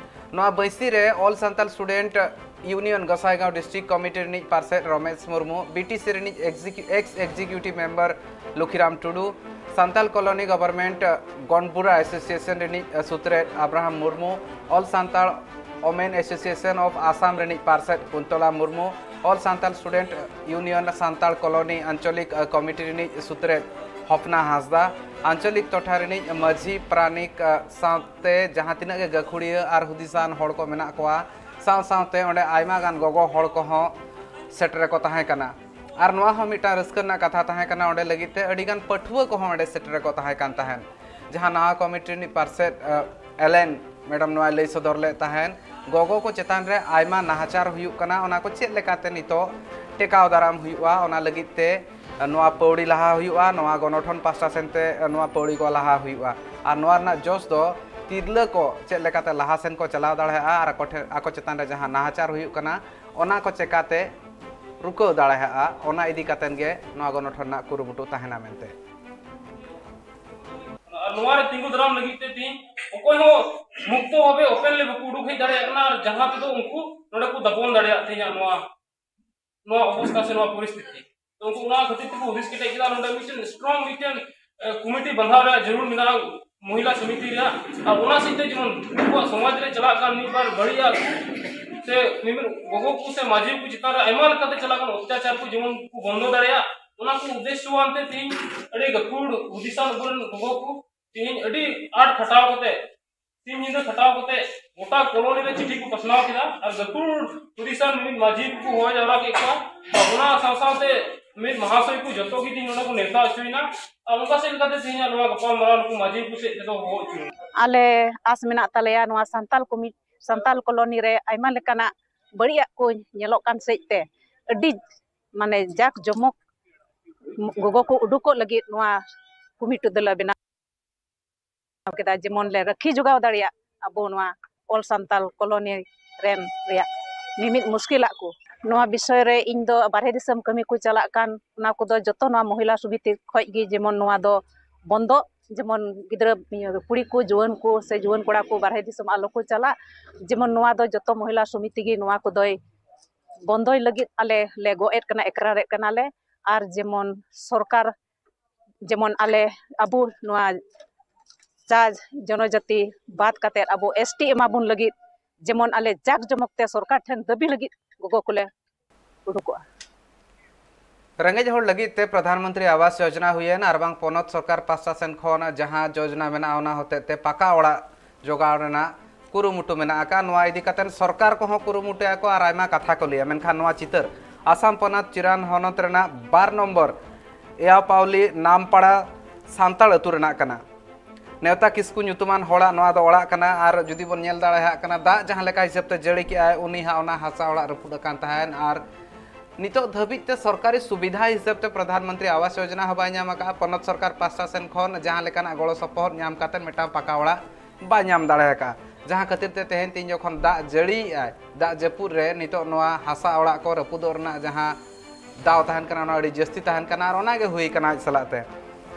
ᱱᱚᱣᱟ ᱵᱟᱹᱭᱥᱤ ᱨᱮ All Santal Student Union Gossaigaon district committee ᱨᱤᱱᱤᱡ ᱯᱟᱨᱥᱮᱫ ᱨᱚᱢᱮᱥ ᱢᱩᱨᱢᱩ, ᱵᱤᱴᱤᱥᱤ ᱨᱤᱱᱤᱡ ex executive member Lukhiram Tudu, Santal colony government ᱜᱚᱱᱵᱩᱨᱟ ᱮᱥᱳᱥᱤᱭᱮᱥᱚᱱ ᱨᱤᱱᱤᱡ ᱥᱩᱛᱨᱮᱫ Abraham Murmu, All Santal Women Association of Assam ᱨᱤᱱᱤᱡ ᱯᱟᱨᱥᱮᱫ Kuntala Murmu, All Santal Student Union Santal colony ᱟᱧᱪᱚᱞᱤᱠ ᱠᱚᱢᱤᱴᱤ ᱨᱤᱱᱤᱡ ᱥᱩᱛᱨᱮᱫ ᱦᱚᱯᱱᱟ ᱦᱟᱸᱥᱫᱟ, ᱟᱧᱪᱚᱞᱤᱠ ᱴᱚᱴᱷᱟ ᱨᱤᱱᱤᱡ ᱢᱟᱹᱡᱷᱤ ᱯᱟᱨᱟᱱᱤᱠ ᱥᱟᱶᱛᱮ ᱡᱟᱦᱟᱸ ᱛᱤᱱᱟᱹᱜ ᱜᱮ ᱜᱟᱹᱠᱷᱩᱲᱤᱭᱟᱹ ᱟᱨ ᱦᱩᱫᱤᱥᱟᱱ ᱦᱚᱲ ᱠᱚ ᱢᱮᱱᱟᱜ ᱠᱚᱣᱟ, ᱥᱟᱶ ᱥᱟᱶᱛᱮ ᱚᱸᱰᱮ ᱟᱭᱢᱟ ᱜᱟᱱ ᱜᱚᱜᱚ ᱦᱚᱲ ᱠᱚᱦᱚᱸ ᱥᱮᱴᱮᱨ ᱠᱚ ᱛᱟᱦᱮᱸ ᱠᱟᱱᱟ᱾ ᱟᱨ ᱱᱚᱣᱟ ᱦᱚᱸ ᱢᱤᱫᱴᱟᱝ ᱨᱟᱹᱥᱠᱟᱹ ᱨᱮᱱᱟᱜ ᱠᱟᱛᱷᱟ ᱛᱟᱦᱮᱸ ᱠᱟᱱᱟ, ᱚᱸᱰᱮ ᱞᱟᱹᱜᱤᱫ ᱛᱮ ᱟᱹᱰᱤ ᱜᱟᱱ ᱯᱟᱹᱴᱷᱩᱣᱟᱹ ᱠᱚᱦᱚᱸ ᱚᱸᱰᱮ ᱥᱮᱴᱮᱨ ᱠᱚ ᱛᱟᱦᱮᱸ ᱠᱟᱱ ᱛᱟᱦᱮᱸᱫ᱾ ᱡᱟᱦᱟᱸ ᱱᱟᱣᱟ ᱠᱚᱢᱤᱴᱤ ᱨᱤᱱᱤᱡ ᱯᱟᱨᱥᱮᱫ, ᱮ, ᱮᱞᱮᱱ ᱢᱮᱰᱟᱢ ᱱᱚᱣᱟᱭ ᱞᱟᱹᱭ ᱥᱚᱫᱚᱨ ᱞᱮᱫ ᱛᱟᱦᱮᱸᱫ, ᱜᱚᱜᱚ ᱠᱚ ᱪᱮᱛᱟᱱ ᱨᱮ ᱟᱭᱢᱟ ᱱᱟᱦᱟᱪᱟᱨ ᱦᱩᱭᱩᱜ ᱠᱟᱱᱟ, ᱚᱱᱟ ᱠᱚ ᱪᱮᱫ ᱞᱮᱠᱟᱛᱮ ᱱᱤᱛᱚᱜ ᱴᱮᱠᱟᱣ ᱫᱟᱨᱟᱢ ᱦᱩᱭᱩᱜᱼᱟ, ᱚᱱᱟ ᱞᱟᱹᱜᱤᱫ ᱛᱮ ᱱᱚᱣᱟ ᱯᱟᱹᱣᱲᱤ ᱞᱟᱦᱟ ᱦᱩᱭᱩᱜᱼᱟ, ᱱᱚᱣᱟ ᱜᱚᱱᱚᱴᱷᱚᱱ ᱯᱟᱥᱴᱟ ᱥᱮᱱ ᱛᱮ ᱱᱚᱣᱟ ᱯᱟᱹᱣᱲᱤ ᱠᱚ ᱞᱟᱦᱟ ᱦᱩᱭᱩᱜᱼᱟ᱾ ᱟᱨ ᱱᱚᱣᱟ ᱨᱮᱱᱟᱜ ᱡᱚᱥ ᱫᱚ ᱛᱤᱨᱞᱟᱹ ᱠᱚ ᱪᱮᱫ ᱞᱮᱠᱟᱛᱮ ᱞᱟᱦᱟ ᱥᱮᱱ ᱠᱚ ᱪᱟᱞᱟᱣ ᱫᱟᱲᱮᱭᱟᱜᱼᱟ ᱟᱨ ᱟᱠᱚ ᱴᱷᱮᱱ, ᱟᱠᱚ ᱪᱮᱛᱟᱱ ᱨᱮ ᱡᱟᱦᱟᱸ ᱱᱟᱦᱟᱪᱟᱨ ᱦᱩᱭᱩᱜ ᱠᱟᱱᱟ, ᱚᱱᱟ ᱠᱚ ᱪᱮᱠᱟᱛᱮ ᱨᱩᱠᱟᱹᱣ ᱫᱟᱲᱮᱭᱟᱜᱼᱟ, ᱚᱱᱟ ᱤᱫᱤ ᱠᱟᱛᱮᱱ ᱜᱮ ᱱᱚᱣᱟ ᱜᱚᱱᱚᱴᱷᱚᱱ ᱨᱮᱱᱟᱜ ᱠᱩᱨᱩᱢᱩᱴᱩ ᱛᱟᱦᱮᱱᱟ ᱢᱮᱱᱛᱮ᱾ ᱟᱨ ᱱᱚᱣᱟ ᱨᱮ ᱛᱤᱸᱜᱩ ᱫᱟᱨᱟᱢ ᱞᱟᱹᱜᱤᱫ ᱛᱮ ᱛᱮᱦᱮᱧ ᱚᱠᱚᱭ ᱦᱚᱸ ᱢᱩᱠᱛᱚ ᱵᱷᱟᱵᱮ openly ᱵᱟᱠᱚ ᱩᱰᱩᱠ ᱦᱮᱡ ᱫᱟᱲᱮᱭᱟᱜ ᱠᱟᱱᱟ, ᱟᱨ ᱡᱟᱦᱟᱸ ᱛᱮᱫᱚ ᱩᱱᱠᱩ ᱱᱚᱰᱮ ᱠᱚ ᱫᱟᱯᱚᱱ ᱫᱟᱲᱮᱭᱟᱜ ᱛᱮᱦᱮᱧᱟᱜ ᱱᱚᱣᱟ ᱱᱚᱣᱟ ᱚᱵᱚᱥᱛᱟ ᱥᱮ ᱱᱚᱣᱟ ᱯᱚᱨᱤᱥᱛᱷᱤᱛᱤ᱾ ᱛᱚ ᱩᱱᱠᱩ ᱚᱱᱟ ᱠᱷᱟᱹᱛᱤᱨ ᱛᱮᱠᱚ ᱦᱩᱫᱤᱥ ᱠᱮᱴᱮᱡ ᱠᱮᱫᱟ, ᱱᱚᱰᱮ ᱢᱤᱫᱴᱮᱱ ᱥᱴᱨᱚᱝ ᱢᱤᱫᱴᱮᱱ ᱠᱚᱢᱤᱴᱤ ᱵᱟᱸᱫᱷᱟᱣ ᱨᱮᱭᱟᱜ ᱡᱟᱹᱨᱩᱲ ᱢᱮᱱᱟᱜᱼᱟ, ᱢᱚᱦᱤᱞᱟ ᱥᱚᱢᱤᱛᱤ ᱨᱮᱭᱟᱜ᱾ ᱟᱨ ᱚᱱᱟ ᱥᱟᱶᱛᱮ ᱡᱮᱢᱚᱱ ᱟᱵᱚᱣᱟᱜ ᱥᱚᱢᱟᱡᱽ ᱨᱮ ᱪᱟᱞᱟᱜ ᱠᱟᱱ ᱢᱤᱫ ᱵᱟᱨ ᱵᱟᱹᱲᱤᱡᱟᱜ ᱥᱮ ᱢᱤᱢᱤᱫ ᱜᱚᱜᱚ ᱠᱚ ᱥᱮ ᱢᱟᱹᱡᱷᱤ ᱠᱚ ᱪᱮᱛᱟᱱ ᱨᱮ ᱟᱭᱢᱟ ᱞᱮᱠᱟᱛᱮ ᱪᱟᱞᱟᱜ ᱠᱟᱱ ᱚᱛᱛᱟᱪᱟᱨ ᱠᱚ ᱡᱮᱢᱚᱱ ᱠᱚ ᱵᱚᱱᱫᱚ ᱫᱟᱲᱮᱭᱟᱜ, ᱚᱱᱟ ᱠᱚ ᱩᱫᱽᱫᱮᱥᱥᱚ ᱟᱱᱛᱮ ᱛᱮᱦᱮᱧ ᱟᱹᱰᱤ ᱜᱟᱹᱠᱷᱩᱲ ᱦᱩᱫᱤᱥᱟᱱ ᱟᱵᱚᱨᱮᱱ ᱜᱚᱜᱚ ᱠᱚ ᱛᱮᱦᱮᱧ ᱟᱹᱰᱤ ᱟᱸᱴ ᱠᱷᱟᱴᱟᱣ ᱠᱟᱛᱮ, ᱥᱤᱧ ᱧᱤᱫᱟᱹ ᱠᱷᱟᱴᱟᱣ ᱠᱟᱛᱮ ᱜᱚᱴᱟ ᱠᱚᱞᱚᱱᱤ ᱨᱮ ᱪᱤᱴᱷᱤ ᱠᱚ ᱯᱟᱥᱱᱟᱣ ᱠᱮᱫᱟ ᱟᱨ ᱜᱟᱹᱠᱷᱩᱲ ᱦᱩᱫᱤᱥᱟᱱ ᱢᱤᱢᱤᱫ ᱢᱟᱹᱡᱷᱤ ᱠᱚᱠᱚ ᱦᱚᱦᱚ ᱡᱟᱣᱨᱟ ᱠᱮᱫ ᱠᱚᱣᱟ᱾ ᱟᱨ ᱚᱱᱟ ᱥᱟᱶ ᱥᱟᱶᱛᱮ ᱢᱤᱫ ᱢᱟᱦᱟᱥᱚᱭ ᱠᱚ ᱡᱚᱛᱚ ᱜᱮ ᱛᱮᱦᱮᱧ ᱱᱚᱰᱮ ᱠᱚ ᱱᱮᱣᱛᱟ ᱦᱚᱪᱚᱭᱮᱱᱟ᱾ ᱟᱨ ᱚᱱᱠᱟ ᱥᱮᱫ ᱞᱮᱠᱟᱛᱮ ᱛᱮᱦᱮᱧᱟᱜ ᱱᱚᱣᱟ ᱜᱟᱯᱟᱞᱢᱟᱨᱟᱣ ᱱᱩᱠᱩ ᱢᱟᱹᱡᱷᱤ ᱠᱚ ᱥᱮᱫ ᱛᱮᱫᱚ ᱦᱚᱦᱚ ᱦᱚᱪᱚᱭᱮᱱᱟ᱾ ᱟᱞᱮ ᱟᱥ ᱢᱮᱱᱟᱜ ᱛᱟᱞᱮᱭᱟ ᱱᱚᱣᱟ ᱥᱟᱱᱛᱟᱞ ᱠᱚᱢᱤ-, ᱥᱟᱱᱛᱟᱞ ᱠᱚᱞᱚᱱᱤ ᱨᱮ ᱟᱭᱢᱟ ᱞᱮᱠᱟᱱᱟᱜ ᱵᱟᱹᱲᱤᱡᱟᱜ ᱠᱚ ᱧᱮᱞᱚᱜ ᱠᱟᱱ ᱥᱮᱫ ᱛᱮ ᱟᱹᱰᱤ ᱢᱟᱱᱮ ᱡᱟᱠ ᱡᱚᱢᱚᱠ ᱜᱚᱜᱚ ᱠᱚ ᱩᱰᱩᱠᱚᱜ ᱞᱟᱹᱜᱤᱫ ᱱᱚᱣᱟ ᱠᱚᱢᱤᱴᱤ ᱫᱚᱞᱮ ᱵᱮᱱᱟᱣ ᱠᱮᱫᱟ, ᱡᱮᱢᱚᱱ ᱞᱮ ᱨᱟᱹᱠᱷᱤ ᱡᱚᱜᱟᱣ ᱫᱟᱲᱮᱭᱟᱜ ᱟᱵᱚ ᱱᱚᱣᱟ ᱚᱞ ᱥᱟᱱᱛᱟᱞ ᱠᱚᱞᱚᱱᱤ ᱨᱮᱱ ᱨᱮᱭᱟᱜ ᱢᱤᱢᱤᱫ ᱢᱩᱥᱠᱤᱞᱟᱜ ᱠᱚ᱾ ᱱᱚᱣᱟ ᱵᱤᱥᱚᱭ ᱨᱮ ᱤᱧ ᱫᱚ ᱵᱟᱨᱦᱮ ᱫᱤᱥᱚᱢ ᱠᱟᱹᱢᱤ ᱠᱚ ᱪᱟᱞᱟᱜ ᱠᱟᱱ, ᱚᱱᱟ ᱠᱚᱫᱚ ᱡᱚᱛᱚ ᱱᱚᱣᱟ ᱢᱚᱦᱤᱞᱟ ᱥᱚᱢᱤᱛᱤ ᱠᱷᱚᱡ ᱜᱮ ᱡᱮᱢᱚᱱ ᱱᱚᱣᱟ ᱫᱚ ᱵᱚᱱᱫᱚᱜ, ᱡᱮᱢᱚᱱ ᱜᱤᱫᱽᱨᱟᱹ, ᱤᱭᱟᱹ, ᱠᱩᱲᱤ ᱠᱚ, ᱡᱩᱣᱟᱹᱱ ᱠᱚ ᱥᱮ ᱡᱩᱣᱟᱹᱱ ᱠᱚᱲᱟ ᱠᱚ ᱵᱟᱨᱦᱮ ᱫᱤᱥᱚᱢ ᱟᱞᱚ ᱠᱚ ᱪᱟᱞᱟᱜ, ᱡᱮᱢᱚᱱ ᱱᱚᱣᱟ ᱫᱚ ᱡᱚᱛᱚ ᱢᱚᱦᱤᱞᱟ ᱥᱚᱢᱤᱛᱤ ᱜᱮ ᱱᱚᱣᱟ ᱠᱚᱫᱚᱭ ᱵᱚᱱᱫᱚᱭ ᱞᱟᱹᱜᱤᱫ ᱟᱞᱮ ᱞᱮ ᱜᱚᱜ ᱮᱫ ᱠᱟᱱᱟ, ᱮᱠᱨᱟᱨᱮᱫ ᱠᱟᱱᱟᱞᱮ᱾ ᱟᱨ ᱡᱮᱢᱚᱱ ᱥᱚᱨᱠᱟᱨ ᱡᱮᱢᱚᱱ ᱟᱞᱮ ᱟᱵᱚ ᱱᱚᱣᱟ ᱡᱟ ᱡᱚᱱᱚᱡᱟᱹᱛᱤ ᱵᱟᱫ ᱠᱟᱛᱮ ᱟᱵᱚ ᱮᱥ ᱴᱤ ᱮᱢᱟ ᱵᱚᱱ ᱞᱟᱹᱜᱤᱫ ᱡᱮᱢᱚᱱ ᱟᱞᱮ ᱡᱟᱠ ᱡᱚᱢᱚᱠ ᱛᱮ ᱥᱚᱨᱠᱟᱨ ᱴᱷᱮᱱ ᱫᱟᱹᱵᱤ ᱞᱟᱹᱜᱤᱫ ᱜᱚᱜᱚ ᱠᱚᱞᱮ ᱩᱰᱩᱠᱚᱜᱼᱟ᱾ ᱨᱮᱸᱜᱮᱡ ᱦᱚᱲ ᱞᱟᱹᱜᱤᱫ ᱛᱮ ᱯᱨᱚᱫᱷᱟᱱ ᱢᱚᱱᱛᱨᱤ ᱟᱵᱟᱥ ᱡᱳᱡᱚᱱᱟ ᱦᱩᱭᱮᱱ ᱟᱨ ᱵᱟᱝ ᱯᱚᱱᱚᱛ ᱥᱚᱨᱠᱟᱨ ᱯᱟᱥᱴᱟ ᱥᱮᱱ ᱠᱷᱚᱱ ᱡᱟᱦᱟᱸ ᱡᱳᱡᱚᱱᱟ ᱢᱮᱱᱟᱜᱼᱟ, ᱚᱱᱟ ᱦᱚᱛᱮᱡ ᱛᱮ ᱯᱟᱠᱟ ᱚᱲᱟᱜ ᱡᱚᱜᱟᱲ ᱨᱮᱱᱟᱜ ᱠᱩᱨᱩᱢᱩᱴᱩ ᱢᱮᱱᱟᱜ ᱟᱠᱟᱫ᱾ ᱱᱚᱣᱟ ᱤᱫᱤ ᱠᱟᱛᱮ ᱥᱚᱨᱠᱟᱨ ᱠᱚᱦᱚᱸ ᱠᱩᱨᱩᱢᱩᱴᱩᱭᱟᱠᱚ ᱟᱨ ᱟᱭᱢᱟ ᱠᱟᱛᱷᱟ ᱠᱚ ᱞᱟᱹᱭᱟ᱾ ᱢᱮᱱᱠᱷᱟᱱ ᱱᱚᱣᱟ ᱪᱤᱛᱟᱹᱨ ᱟᱥᱟᱢ ᱯᱚᱱᱚᱛ ᱪᱤᱨᱟᱱ ᱦᱚᱱᱚᱛ ᱨᱮᱱᱟᱜ ᱵᱟᱨ ᱱᱚᱢᱵᱚᱨ ᱮᱭᱟᱯᱟᱣᱞᱤ ᱱᱟᱢᱯᱟᱲᱟ ᱥᱟᱱᱛᱟᱲ ᱟᱹᱛᱩ ᱨᱮᱱᱟᱜ ᱠᱟᱱᱟ᱾ ᱱᱮᱣᱛᱟ ᱠᱤᱥᱠᱩ ᱧᱩᱛᱩᱢᱟᱱ ᱦᱚᱲᱟᱜ ᱱᱚᱣᱟ ᱫᱚ ᱚᱲᱟᱜ ᱠᱟᱱᱟ᱾ ᱟᱨ ᱡᱩᱫᱤ ᱵᱚᱱ ᱧᱮᱞ ᱫᱟᱲᱮᱭᱟᱜ ᱠᱟᱱᱟ, ᱫᱟᱜ ᱡᱟᱦᱟᱸ ᱞᱮᱠᱟ ᱦᱤᱥᱟᱹᱵ ᱛᱮ ᱡᱟᱹᱲᱤ ᱠᱮᱜᱼᱟᱭ, ᱩᱱᱤ ᱦᱟᱸᱜ ᱚᱱᱟ ᱦᱟᱥᱟ ᱚᱲᱟᱜ ᱨᱟᱹᱯᱩᱫ ᱟᱠᱟᱱ ᱛᱟᱦᱮᱸᱱ᱾ ᱟᱨ ᱱᱤᱛᱚᱜ ᱫᱷᱟᱹᱵᱤᱡ ᱛᱮ ᱥᱚᱨᱠᱟᱨᱤ ᱥᱩᱵᱤᱫᱷᱟ ᱦᱤᱥᱟᱹᱵ ᱛᱮ ᱯᱨᱚᱫᱷᱟᱱ ᱢᱚᱱᱛᱨᱤ ᱟᱵᱟᱥ ᱭᱳᱡᱚᱱᱟ ᱦᱚᱸ ᱵᱟᱭ ᱧᱟᱢ ᱟᱠᱟᱫᱼᱟ᱾ ᱯᱚᱱᱚᱛ ᱥᱚᱨᱠᱟᱨ ᱯᱟᱥᱴᱟ ᱥᱮᱱ ᱠᱷᱚᱱ ᱡᱟᱦᱟᱸ ᱞᱮᱠᱟᱱᱟᱜ ᱜᱚᱲᱚ ᱥᱚᱯᱚᱦᱚᱫ ᱧᱟᱢ ᱠᱟᱛᱮ ᱢᱤᱫᱴᱟᱝ ᱯᱟᱠᱟ ᱚᱲᱟᱜ ᱵᱟᱭ ᱧᱟᱢ ᱫᱟᱲᱮ ᱟᱠᱟᱫᱼᱟ᱾ ᱡᱟᱦᱟᱸ ᱠᱷᱟᱹᱛᱤᱨ ᱛᱮ ᱛᱮᱦᱮᱧ ᱛᱤᱧ ᱡᱚᱠᱷᱚᱱ ᱫᱟᱜ ᱡᱟᱹᱲᱤᱭᱮᱜᱼᱟᱭ, ᱫᱟᱜ ᱡᱟᱹᱯᱩᱫ ᱨᱮ ᱱᱤᱛᱚᱜ ᱱᱚᱣᱟ ᱦᱟᱥᱟ ᱚᱲᱟᱜ ᱠᱚ ᱨᱟᱹᱯᱩᱫᱚᱜ ᱨᱮᱱᱟᱜ ᱡᱟᱦᱟᱸ ᱫᱟᱣ ᱛᱟᱦᱮᱱ ᱠᱟᱱᱟ, ᱚᱱᱟ ᱟᱹᱰᱤ ᱡᱟᱹᱥᱛᱤ ᱛᱟᱦᱮᱱ ᱠᱟᱱᱟ᱾ ᱟᱨ ᱚᱱᱟ ᱜᱮ ᱦᱩᱭ ᱠᱟᱱᱟ ᱟᱡ ᱥᱟᱞᱟᱜ ᱛᱮ᱾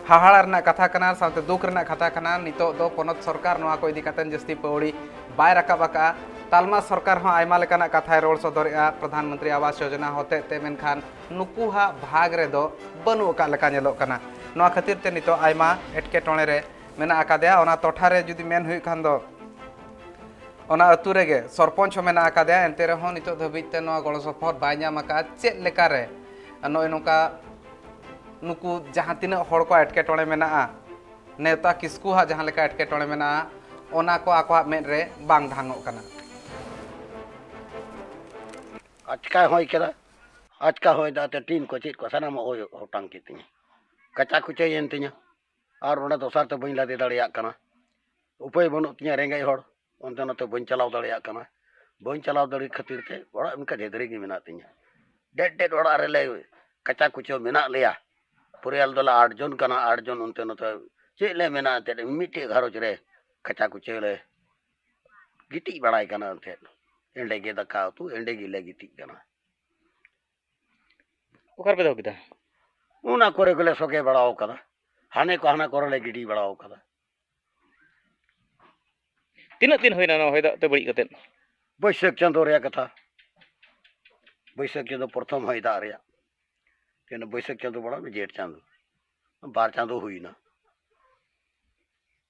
ᱦᱟᱦᱟᱲᱟ ᱨᱮᱱᱟᱜ ᱠᱟᱛᱷᱟ ᱠᱟᱱᱟ, ᱥᱟᱶᱛᱮ ᱫᱩᱠ ᱨᱮᱱᱟᱜ ᱠᱟᱛᱷᱟ ᱠᱟᱱᱟ᱾ ᱱᱤᱛᱚᱜ ᱫᱚ ᱯᱚᱱᱚᱛ ᱥᱚᱨᱠᱟᱨ ᱱᱚᱣᱟ ᱠᱚ ᱤᱫᱤ ᱠᱟᱛᱮ ᱡᱟᱹᱥᱛᱤ ᱯᱟᱹᱣᱲᱤ ᱵᱟᱭ ᱨᱟᱠᱟᱵ ᱟᱠᱟᱫᱼᱟ᱾ ᱛᱟᱞᱢᱟ ᱥᱚᱨᱠᱟᱨ ᱦᱚᱸ ᱟᱭᱢᱟ ᱞᱮᱠᱟᱱᱟᱜ ᱠᱟᱛᱷᱟᱭ ᱨᱚᱲ ᱥᱚᱫᱚᱨᱮᱜᱼᱟ ᱯᱨᱚᱫᱷᱟᱱ ᱢᱚᱱᱛᱨᱤ ᱟᱵᱟᱥ ᱭᱳᱡᱚᱱᱟ ᱦᱚᱛᱮᱡ ᱛᱮ, ᱢᱮᱱᱠᱷᱟᱱ ᱱᱩᱠᱩᱣᱟᱜ ᱵᱷᱟᱜᱽ ᱨᱮᱫᱚ ᱵᱟᱹᱱᱩᱜ ᱟᱠᱟᱫ ᱞᱮᱠᱟ ᱧᱮᱞᱚᱜ ᱠᱟᱱᱟ᱾ ᱱᱚᱣᱟ ᱠᱷᱟᱹᱛᱤᱨ ᱛᱮ ᱱᱤᱛᱚᱜ ᱟᱭᱢᱟ ᱮᱴᱠᱮᱴᱚᱬᱮ ᱨᱮ ᱢᱮᱱᱟᱜ ᱟᱠᱟᱫᱮᱭᱟ᱾ ᱚᱱᱟ ᱴᱚᱴᱷᱟ ᱨᱮ ᱡᱩᱫᱤ ᱢᱮᱱ ᱦᱩᱭᱩᱜ ᱠᱷᱟᱱ ᱫᱚ, ᱚᱱᱟ ᱟᱹᱛᱩ ᱨᱮᱜᱮ ᱥᱚᱨᱯᱚᱧᱪ ᱦᱚᱸ ᱢᱮᱱᱟᱜ ᱟᱠᱟᱫᱮᱭᱟ, ᱮᱱᱛᱮ ᱨᱮᱦᱚᱸ ᱱᱤᱛᱚᱜ ᱫᱷᱟᱹᱵᱤᱡ ᱛᱮ ᱱᱚᱣᱟ ᱜᱚᱲᱚ ᱥᱚᱯᱚᱦᱚᱫ ᱵᱟᱭ ᱧᱟᱢ ᱟᱠᱟᱫᱼᱟ᱾ ᱪᱮᱫ ᱞᱮᱠᱟᱨᱮ ᱱᱚᱜᱼᱚᱭ ᱱᱚᱝᱠᱟ ᱱᱩᱠᱩ ᱡᱟᱦᱟᱸ ᱛᱤᱱᱟᱹᱜ ᱦᱚᱲ ᱠᱚᱣᱟᱜ ᱮᱴᱠᱮᱴᱚᱬᱮ ᱢᱮᱱᱟᱜᱼᱟ, ᱱᱮᱣᱛᱟ ᱠᱤᱥᱠᱩᱣᱟᱜ ᱡᱟᱦᱟᱸ ᱞᱮᱠᱟ ᱮᱴᱠᱮᱴᱚᱬᱮ ᱢᱮᱱᱟᱜᱼᱟ, ᱚᱱᱟ ᱠᱚ ᱟᱠᱚᱣᱟᱜ ᱢᱮᱫ ᱨᱮ ᱵᱟᱝ ᱫᱷᱟᱝᱚᱜ ᱠᱟᱱᱟ᱾ ᱟᱪᱠᱟ ᱦᱚᱭ ᱠᱮᱫᱟ, ᱟᱪᱠᱟ ᱦᱚᱭ ᱫᱟᱜ ᱛᱮ ᱴᱤᱱ ᱠᱚ ᱪᱮᱫ ᱠᱚ ᱥᱟᱱᱟᱢᱟᱜ ᱚᱭ ᱚᱴᱟᱝ ᱠᱮᱫ ᱛᱤᱧᱟᱹ, ᱠᱟᱪᱟ ᱠᱩᱪᱟᱹᱭᱮᱱ ᱛᱤᱧᱟᱹ᱾ ᱟᱨ ᱚᱸᱰᱮ ᱫᱚᱥᱟᱨ ᱛᱮ ᱵᱟᱹᱧ ᱞᱟᱫᱮ ᱫᱟᱲᱮᱭᱟᱜ ᱠᱟᱱᱟ, ᱩᱯᱟᱹᱭ ᱵᱟᱹᱱᱩᱜ ᱛᱤᱧᱟᱹ, ᱨᱮᱸᱜᱮᱡ ᱦᱚᱲ, ᱚᱱᱛᱮ ᱱᱚᱛᱮ ᱵᱟᱹᱧ ᱪᱟᱞᱟᱣ ᱫᱟᱲᱮᱭᱟᱜ ᱠᱟᱱᱟ᱾ ᱵᱟᱹᱧ ᱪᱟᱞᱟᱣ ᱫᱟᱲᱮ ᱠᱷᱟᱹᱛᱤᱨ ᱛᱮ ᱚᱲᱟᱜ ᱚᱱᱠᱟ ᱡᱮᱫᱽᱨᱮ ᱜᱮ ᱢᱮᱱᱟᱜ ᱛᱤᱧᱟᱹ᱾ ᱰᱮᱫ ᱰᱮᱫ ᱚᱲᱟᱜ ᱨᱮᱞᱮ ᱠᱟᱪᱟ ᱠᱩᱪᱟᱹ ᱢᱮᱱᱟᱜ ᱞᱮᱭᱟ᱾ ᱯᱚᱨᱤᱭᱟᱞ ᱫᱚᱞᱮ ᱟᱴ ᱡᱚᱱ ᱠᱟᱱᱟ, ᱟᱴ ᱡᱚᱱ ᱚᱱᱛᱮ ᱱᱚᱛᱮ ᱪᱮᱫ ᱞᱮ ᱢᱮᱱᱟ ᱮᱱᱛᱮᱫ, ᱢᱤᱫᱴᱮᱡ ᱜᱷᱟᱨᱚᱸᱡᱽ ᱨᱮ ᱠᱟᱪᱟ ᱠᱩᱪᱟᱹ ᱞᱮ ᱜᱤᱛᱤᱡ ᱵᱟᱲᱟᱭ ᱠᱟᱱᱟ ᱮᱱᱛᱮᱫ᱾ ᱮᱸᱰᱮ ᱜᱮ ᱫᱟᱠᱟ ᱩᱛᱩ, ᱮᱸᱰᱮ ᱜᱮᱞᱮ ᱜᱤᱛᱤᱡ ᱠᱟᱱᱟ᱾ ᱚᱠᱟ ᱨᱮᱯᱮ ᱫᱚᱦᱚ ᱠᱮᱫᱟ? ᱚᱱᱟ ᱠᱚᱨᱮ ᱜᱮᱞᱮ ᱥᱚᱜᱮ ᱵᱟᱲᱟᱣ ᱠᱟᱫᱟ, ᱦᱟᱱᱮ ᱠᱚ ᱦᱟᱱᱟ ᱠᱚᱨᱮ ᱞᱮ ᱜᱤᱰᱤ ᱵᱟᱲᱟᱣ ᱠᱟᱫᱟ᱾ ᱛᱤᱱᱟᱹᱜ ᱫᱤᱱ ᱦᱩᱭᱱᱟ ᱱᱚᱣᱟ ᱦᱚᱭ ᱫᱟᱜ ᱛᱮ ᱵᱟᱹᱲᱤᱡ ᱠᱟᱛᱮᱫ? ᱵᱟᱹᱭᱥᱟᱹᱠᱷ ᱪᱟᱸᱫᱳ ᱨᱮᱭᱟᱜ ᱠᱟᱛᱷᱟ, ᱵᱟᱹᱭᱥᱟᱹᱠᱷ ᱪᱟᱸᱫᱳ ᱯᱨᱚᱛᱷᱚᱢ ᱦᱚᱭ ᱫᱟᱜ ᱨᱮᱭᱟᱜ, ᱛᱮᱱ ᱵᱟᱹᱭᱥᱟᱹᱠᱷ ᱪᱟᱸᱫᱳ ᱵᱟᱲᱟ ᱡᱮᱴ ᱪᱟᱸᱫᱳ, ᱵᱟᱨ ᱪᱟᱸᱫᱳ ᱦᱩᱭᱱᱟ᱾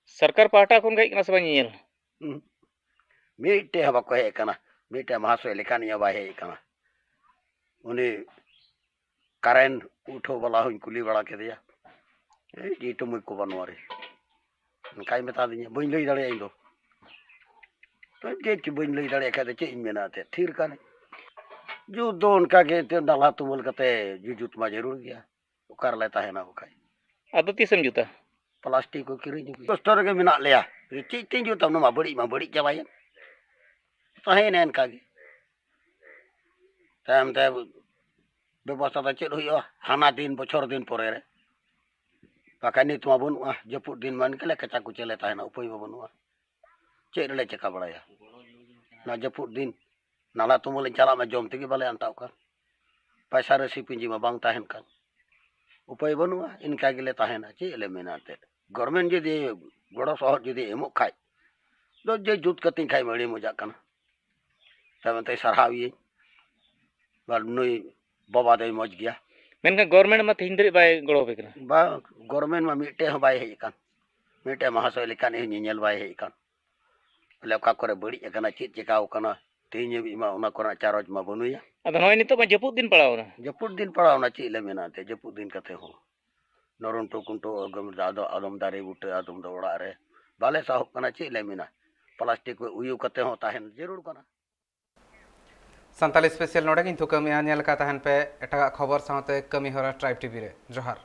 ᱥᱚᱨᱠᱟᱨ ᱯᱟᱦᱴᱟ ᱠᱷᱚᱱ ᱜᱮ ᱦᱮᱡ ᱠᱟᱱᱟ ᱥᱮ ᱵᱟᱝ ᱧᱮᱧᱮᱞ? ᱩᱸᱦᱩᱸ᱾ ᱢᱤᱫᱴᱮᱡ ᱦᱚᱸ ᱵᱟᱠᱚ ᱦᱮᱡ ᱟᱠᱟᱱᱟ, ᱢᱤᱫᱴᱮᱡ ᱢᱟᱦᱟᱥᱚᱭ ᱞᱮᱠᱟᱱᱤᱡ ᱦᱚᱸ ᱵᱟᱭ ᱦᱮᱡ ᱟᱠᱟᱱᱟ᱾ ᱩᱱᱤ ᱠᱟᱨᱮᱱᱴ ᱩᱴᱷᱟᱹᱣ ᱵᱟᱞᱟ ᱦᱚᱸᱧ ᱠᱩᱞᱤ ᱵᱟᱲᱟ ᱠᱮᱫᱮᱭᱟ, ᱮᱭ ᱡᱮ ᱛᱩᱢᱩᱡ ᱠᱚ ᱵᱟᱹᱱᱩᱜᱼᱟ ᱨᱮ, ᱚᱱᱠᱟᱭ ᱢᱮᱛᱟ ᱫᱤᱧᱟ, ᱵᱟᱹᱧ ᱞᱟᱹᱭ ᱫᱟᱲᱮᱭᱟᱜᱼᱟ ᱤᱧ ᱫᱚ᱾ ᱛᱚ ᱪᱮᱫ ᱪᱚ ᱵᱟᱹᱧ ᱞᱟᱹᱭ ᱫᱟᱲᱮᱭᱟᱜ ᱠᱷᱟᱡ ᱫᱚ ᱪᱮᱫ ᱤᱧ ᱢᱮᱱᱟ ᱮᱱᱛᱮᱫ, ᱛᱷᱤᱨ ᱠᱟᱱᱟᱹᱧ᱾ ᱡᱩᱛ ᱫᱚ ᱚᱱᱠᱟ ᱜᱮ ᱮᱱᱛᱮᱫ ᱱᱟᱞᱦᱟ ᱛᱩᱢᱟᱹᱞ ᱠᱟᱛᱮ ᱡᱩᱡᱩᱛ ᱢᱟ ᱡᱟᱹᱨᱩᱲ ᱜᱮᱭᱟ, ᱚᱠᱟ ᱨᱮᱞᱮ ᱛᱟᱦᱮᱱᱟ ᱵᱟᱠᱷᱟᱡ? ᱟᱫᱚ ᱛᱤᱥᱮᱢ ᱡᱩᱛᱟ? ᱯᱞᱟᱥᱴᱤᱠ ᱠᱚ ᱠᱤᱨᱤᱧ ᱟᱹᱜᱩᱭᱟ᱾ ᱠᱚᱥᱴᱚ ᱨᱮᱜᱮ ᱢᱮᱱᱟᱜ ᱞᱮᱭᱟ, ᱪᱮᱫ ᱛᱤᱧ ᱡᱩᱛᱟ, ᱚᱱᱟ ᱢᱟ ᱵᱟᱹᱲᱤᱡ ᱢᱟ ᱵᱟᱹᱲᱤᱡ ᱪᱟᱵᱟᱭᱮᱱ, ᱛᱟᱦᱮᱸᱭᱮᱱᱟ ᱮᱱᱠᱟ ᱜᱮ᱾ ᱛᱟᱭᱚᱢ ᱛᱮ ᱵᱮᱵᱚᱥᱛᱷᱟ ᱫᱚ ᱪᱮᱫ ᱦᱩᱭᱩᱜᱼᱟ? ᱦᱟᱱᱟ ᱫᱤᱱ, ᱵᱚᱪᱷᱚᱨ ᱫᱤᱱ ᱯᱚᱨᱮ ᱨᱮ᱾ ᱵᱟᱠᱷᱟᱡ ᱱᱤᱛ ᱢᱟ ᱵᱟᱹᱱᱩᱜᱼᱟ, ᱡᱟᱹᱯᱩᱫ ᱫᱤᱱ ᱢᱟ ᱤᱱᱠᱟᱹ ᱞᱮ ᱠᱟᱪᱟ ᱠᱩᱪᱟᱹ ᱞᱮ ᱛᱟᱦᱮᱱᱟ, ᱩᱯᱟᱹᱭ ᱢᱟ ᱵᱟᱹᱱᱩᱜᱼᱟ᱾ ᱪᱮᱫ ᱨᱮᱞᱮ ᱪᱮᱠᱟ ᱵᱟᱲᱟᱭᱟ? ᱚᱱᱟ ᱡᱟᱹᱯᱩᱫ ᱫᱤᱱ ᱱᱟᱞᱦᱟ ᱛᱩᱢᱟᱹᱞ ᱤᱧ ᱪᱟᱞᱟᱜ ᱢᱟ, ᱡᱚᱢ ᱛᱮᱜᱮ ᱵᱟᱞᱮ ᱟᱱᱴᱟᱣ ᱠᱟᱱ᱾ ᱯᱟᱭᱥᱟ ᱨᱟᱹᱥᱤ ᱯᱩᱸᱡᱤ ᱢᱟ ᱵᱟᱝ ᱛᱟᱦᱮᱱ ᱠᱟᱱ᱾ ᱩᱯᱟᱹᱭ ᱵᱟᱹᱱᱩᱜᱼᱟ, ᱤᱱᱠᱟ ᱜᱮᱞᱮ ᱛᱟᱦᱮᱱᱟ᱾ ᱪᱮᱫ ᱞᱮ ᱢᱮᱱᱟ ᱮᱱᱛᱮᱫ? ᱜᱚᱨᱢᱮᱱᱴ ᱡᱩᱫᱤ ᱜᱚᱲᱚ ᱥᱚᱦᱚᱫ ᱡᱩᱫᱤ ᱮᱢᱚᱜ ᱠᱷᱟᱡ ᱫᱚ ᱡᱮ ᱡᱩᱛ ᱠᱟᱹᱛᱤᱧ ᱠᱷᱟᱡ ᱢᱟ ᱟᱹᱰᱤ ᱢᱚᱡᱟᱜ ᱠᱟᱱᱟ᱾ ᱛᱟᱭᱚᱢ ᱛᱮ ᱥᱟᱨᱦᱟᱣ ᱤᱭᱟᱹᱧ᱾ ᱵᱟ, ᱱᱩᱭ ᱵᱟᱵᱟ ᱫᱚᱭ ᱢᱚᱡᱽ ᱜᱮᱭᱟ᱾ ᱢᱮᱱᱠᱷᱟᱱ ᱜᱚᱵᱷᱚᱨᱱᱢᱮᱱᱴ ᱢᱟ ᱛᱮᱦᱮᱧ ᱫᱷᱟᱹᱨᱤᱡ ᱵᱟᱭ ᱜᱚᱲᱚ ᱟᱯᱮ ᱠᱟᱱᱟ᱾ ᱵᱟ, ᱜᱚᱵᱷᱚᱨᱱᱢᱮᱱᱴ ᱢᱟ ᱢᱤᱫᱴᱮᱡ ᱦᱚᱸ ᱵᱟᱭ ᱦᱮᱡ ᱟᱠᱟᱱ᱾ ᱢᱤᱫᱴᱮᱡ ᱢᱚᱦᱟᱥᱚᱭ ᱞᱮᱠᱟᱱᱤᱡ ᱦᱚᱸ ᱧᱮᱧᱮᱞ ᱵᱟᱭ ᱦᱮᱡ ᱟᱠᱟᱱ᱾ ᱵᱚᱞᱮ ᱚᱠᱟ ᱠᱚᱨᱮ ᱵᱟᱹᱲᱤᱡ ᱟᱠᱟᱱᱟ, ᱪᱮᱫ ᱪᱮᱠᱟᱣ ᱟᱠᱟᱱᱟ, ᱛᱮᱦᱮᱧ ᱦᱟᱹᱵᱤᱡ ᱢᱟ ᱚᱱᱟ ᱠᱚᱨᱮᱱᱟᱜ ᱪᱟᱨᱚᱡᱽ ᱢᱟ ᱵᱟᱹᱱᱩᱭᱟ᱾ ᱟᱫᱚ ᱱᱚᱜᱼᱚᱭ ᱱᱤᱛᱚᱜ ᱢᱟ ᱡᱟᱹᱯᱩᱫ ᱫᱤᱱ ᱯᱟᱲᱟᱣ ᱮᱱᱟ᱾ ᱡᱟᱹᱯᱩᱫ ᱫᱤᱱ ᱯᱟᱲᱟᱣ ᱮᱱᱟ, ᱪᱮᱫ ᱞᱮ ᱢᱮᱱᱟ ᱮᱱᱛᱮ, ᱡᱟᱹᱯᱩᱫ ᱫᱤᱱ ᱠᱟᱛᱮ ᱦᱚᱸ ᱱᱚᱨᱚᱱᱴᱩ ᱠᱩᱱᱴᱩ ᱟᱫᱚᱢ, ᱟᱫᱚ ᱟᱫᱚᱢ ᱫᱟᱨᱮ ᱵᱩᱴᱟᱹ, ᱟᱫᱚᱢ ᱫᱚ ᱚᱲᱟᱜ ᱨᱮ ᱵᱟᱞᱮ ᱥᱟᱦᱚᱵ ᱠᱟᱱᱟ, ᱪᱮᱫ ᱞᱮ ᱢᱮᱱᱟ, ᱯᱞᱟᱥᱴᱤᱠ ᱠᱚ ᱩᱭᱩ ᱠᱟᱛᱮ ᱦᱚᱸ ᱛᱟᱦᱮᱱ ᱡᱟᱹᱨᱩᱲ ᱠᱟᱱᱟ᱾ ᱥᱟᱱᱛᱟᱞᱤ ᱥᱯᱮᱥᱟᱞ ᱱᱚᱰᱮ ᱜᱤᱧ ᱛᱷᱩᱠᱟᱹᱢᱮᱜᱼᱟ᱾ ᱧᱮᱞ ᱟᱠᱟᱫ ᱛᱟᱦᱮᱱ ᱯᱮ ᱮᱴᱟᱜᱟᱜ ᱠᱷᱚᱵᱚᱨ ᱥᱟᱶᱛᱮ ᱠᱟᱹᱢᱤ ᱦᱚᱨᱟ ᱴᱨᱟᱭᱤᱵᱽ ᱴᱤᱵᱷᱤ ᱨᱮ᱾ ᱡᱚᱦᱟᱨ᱾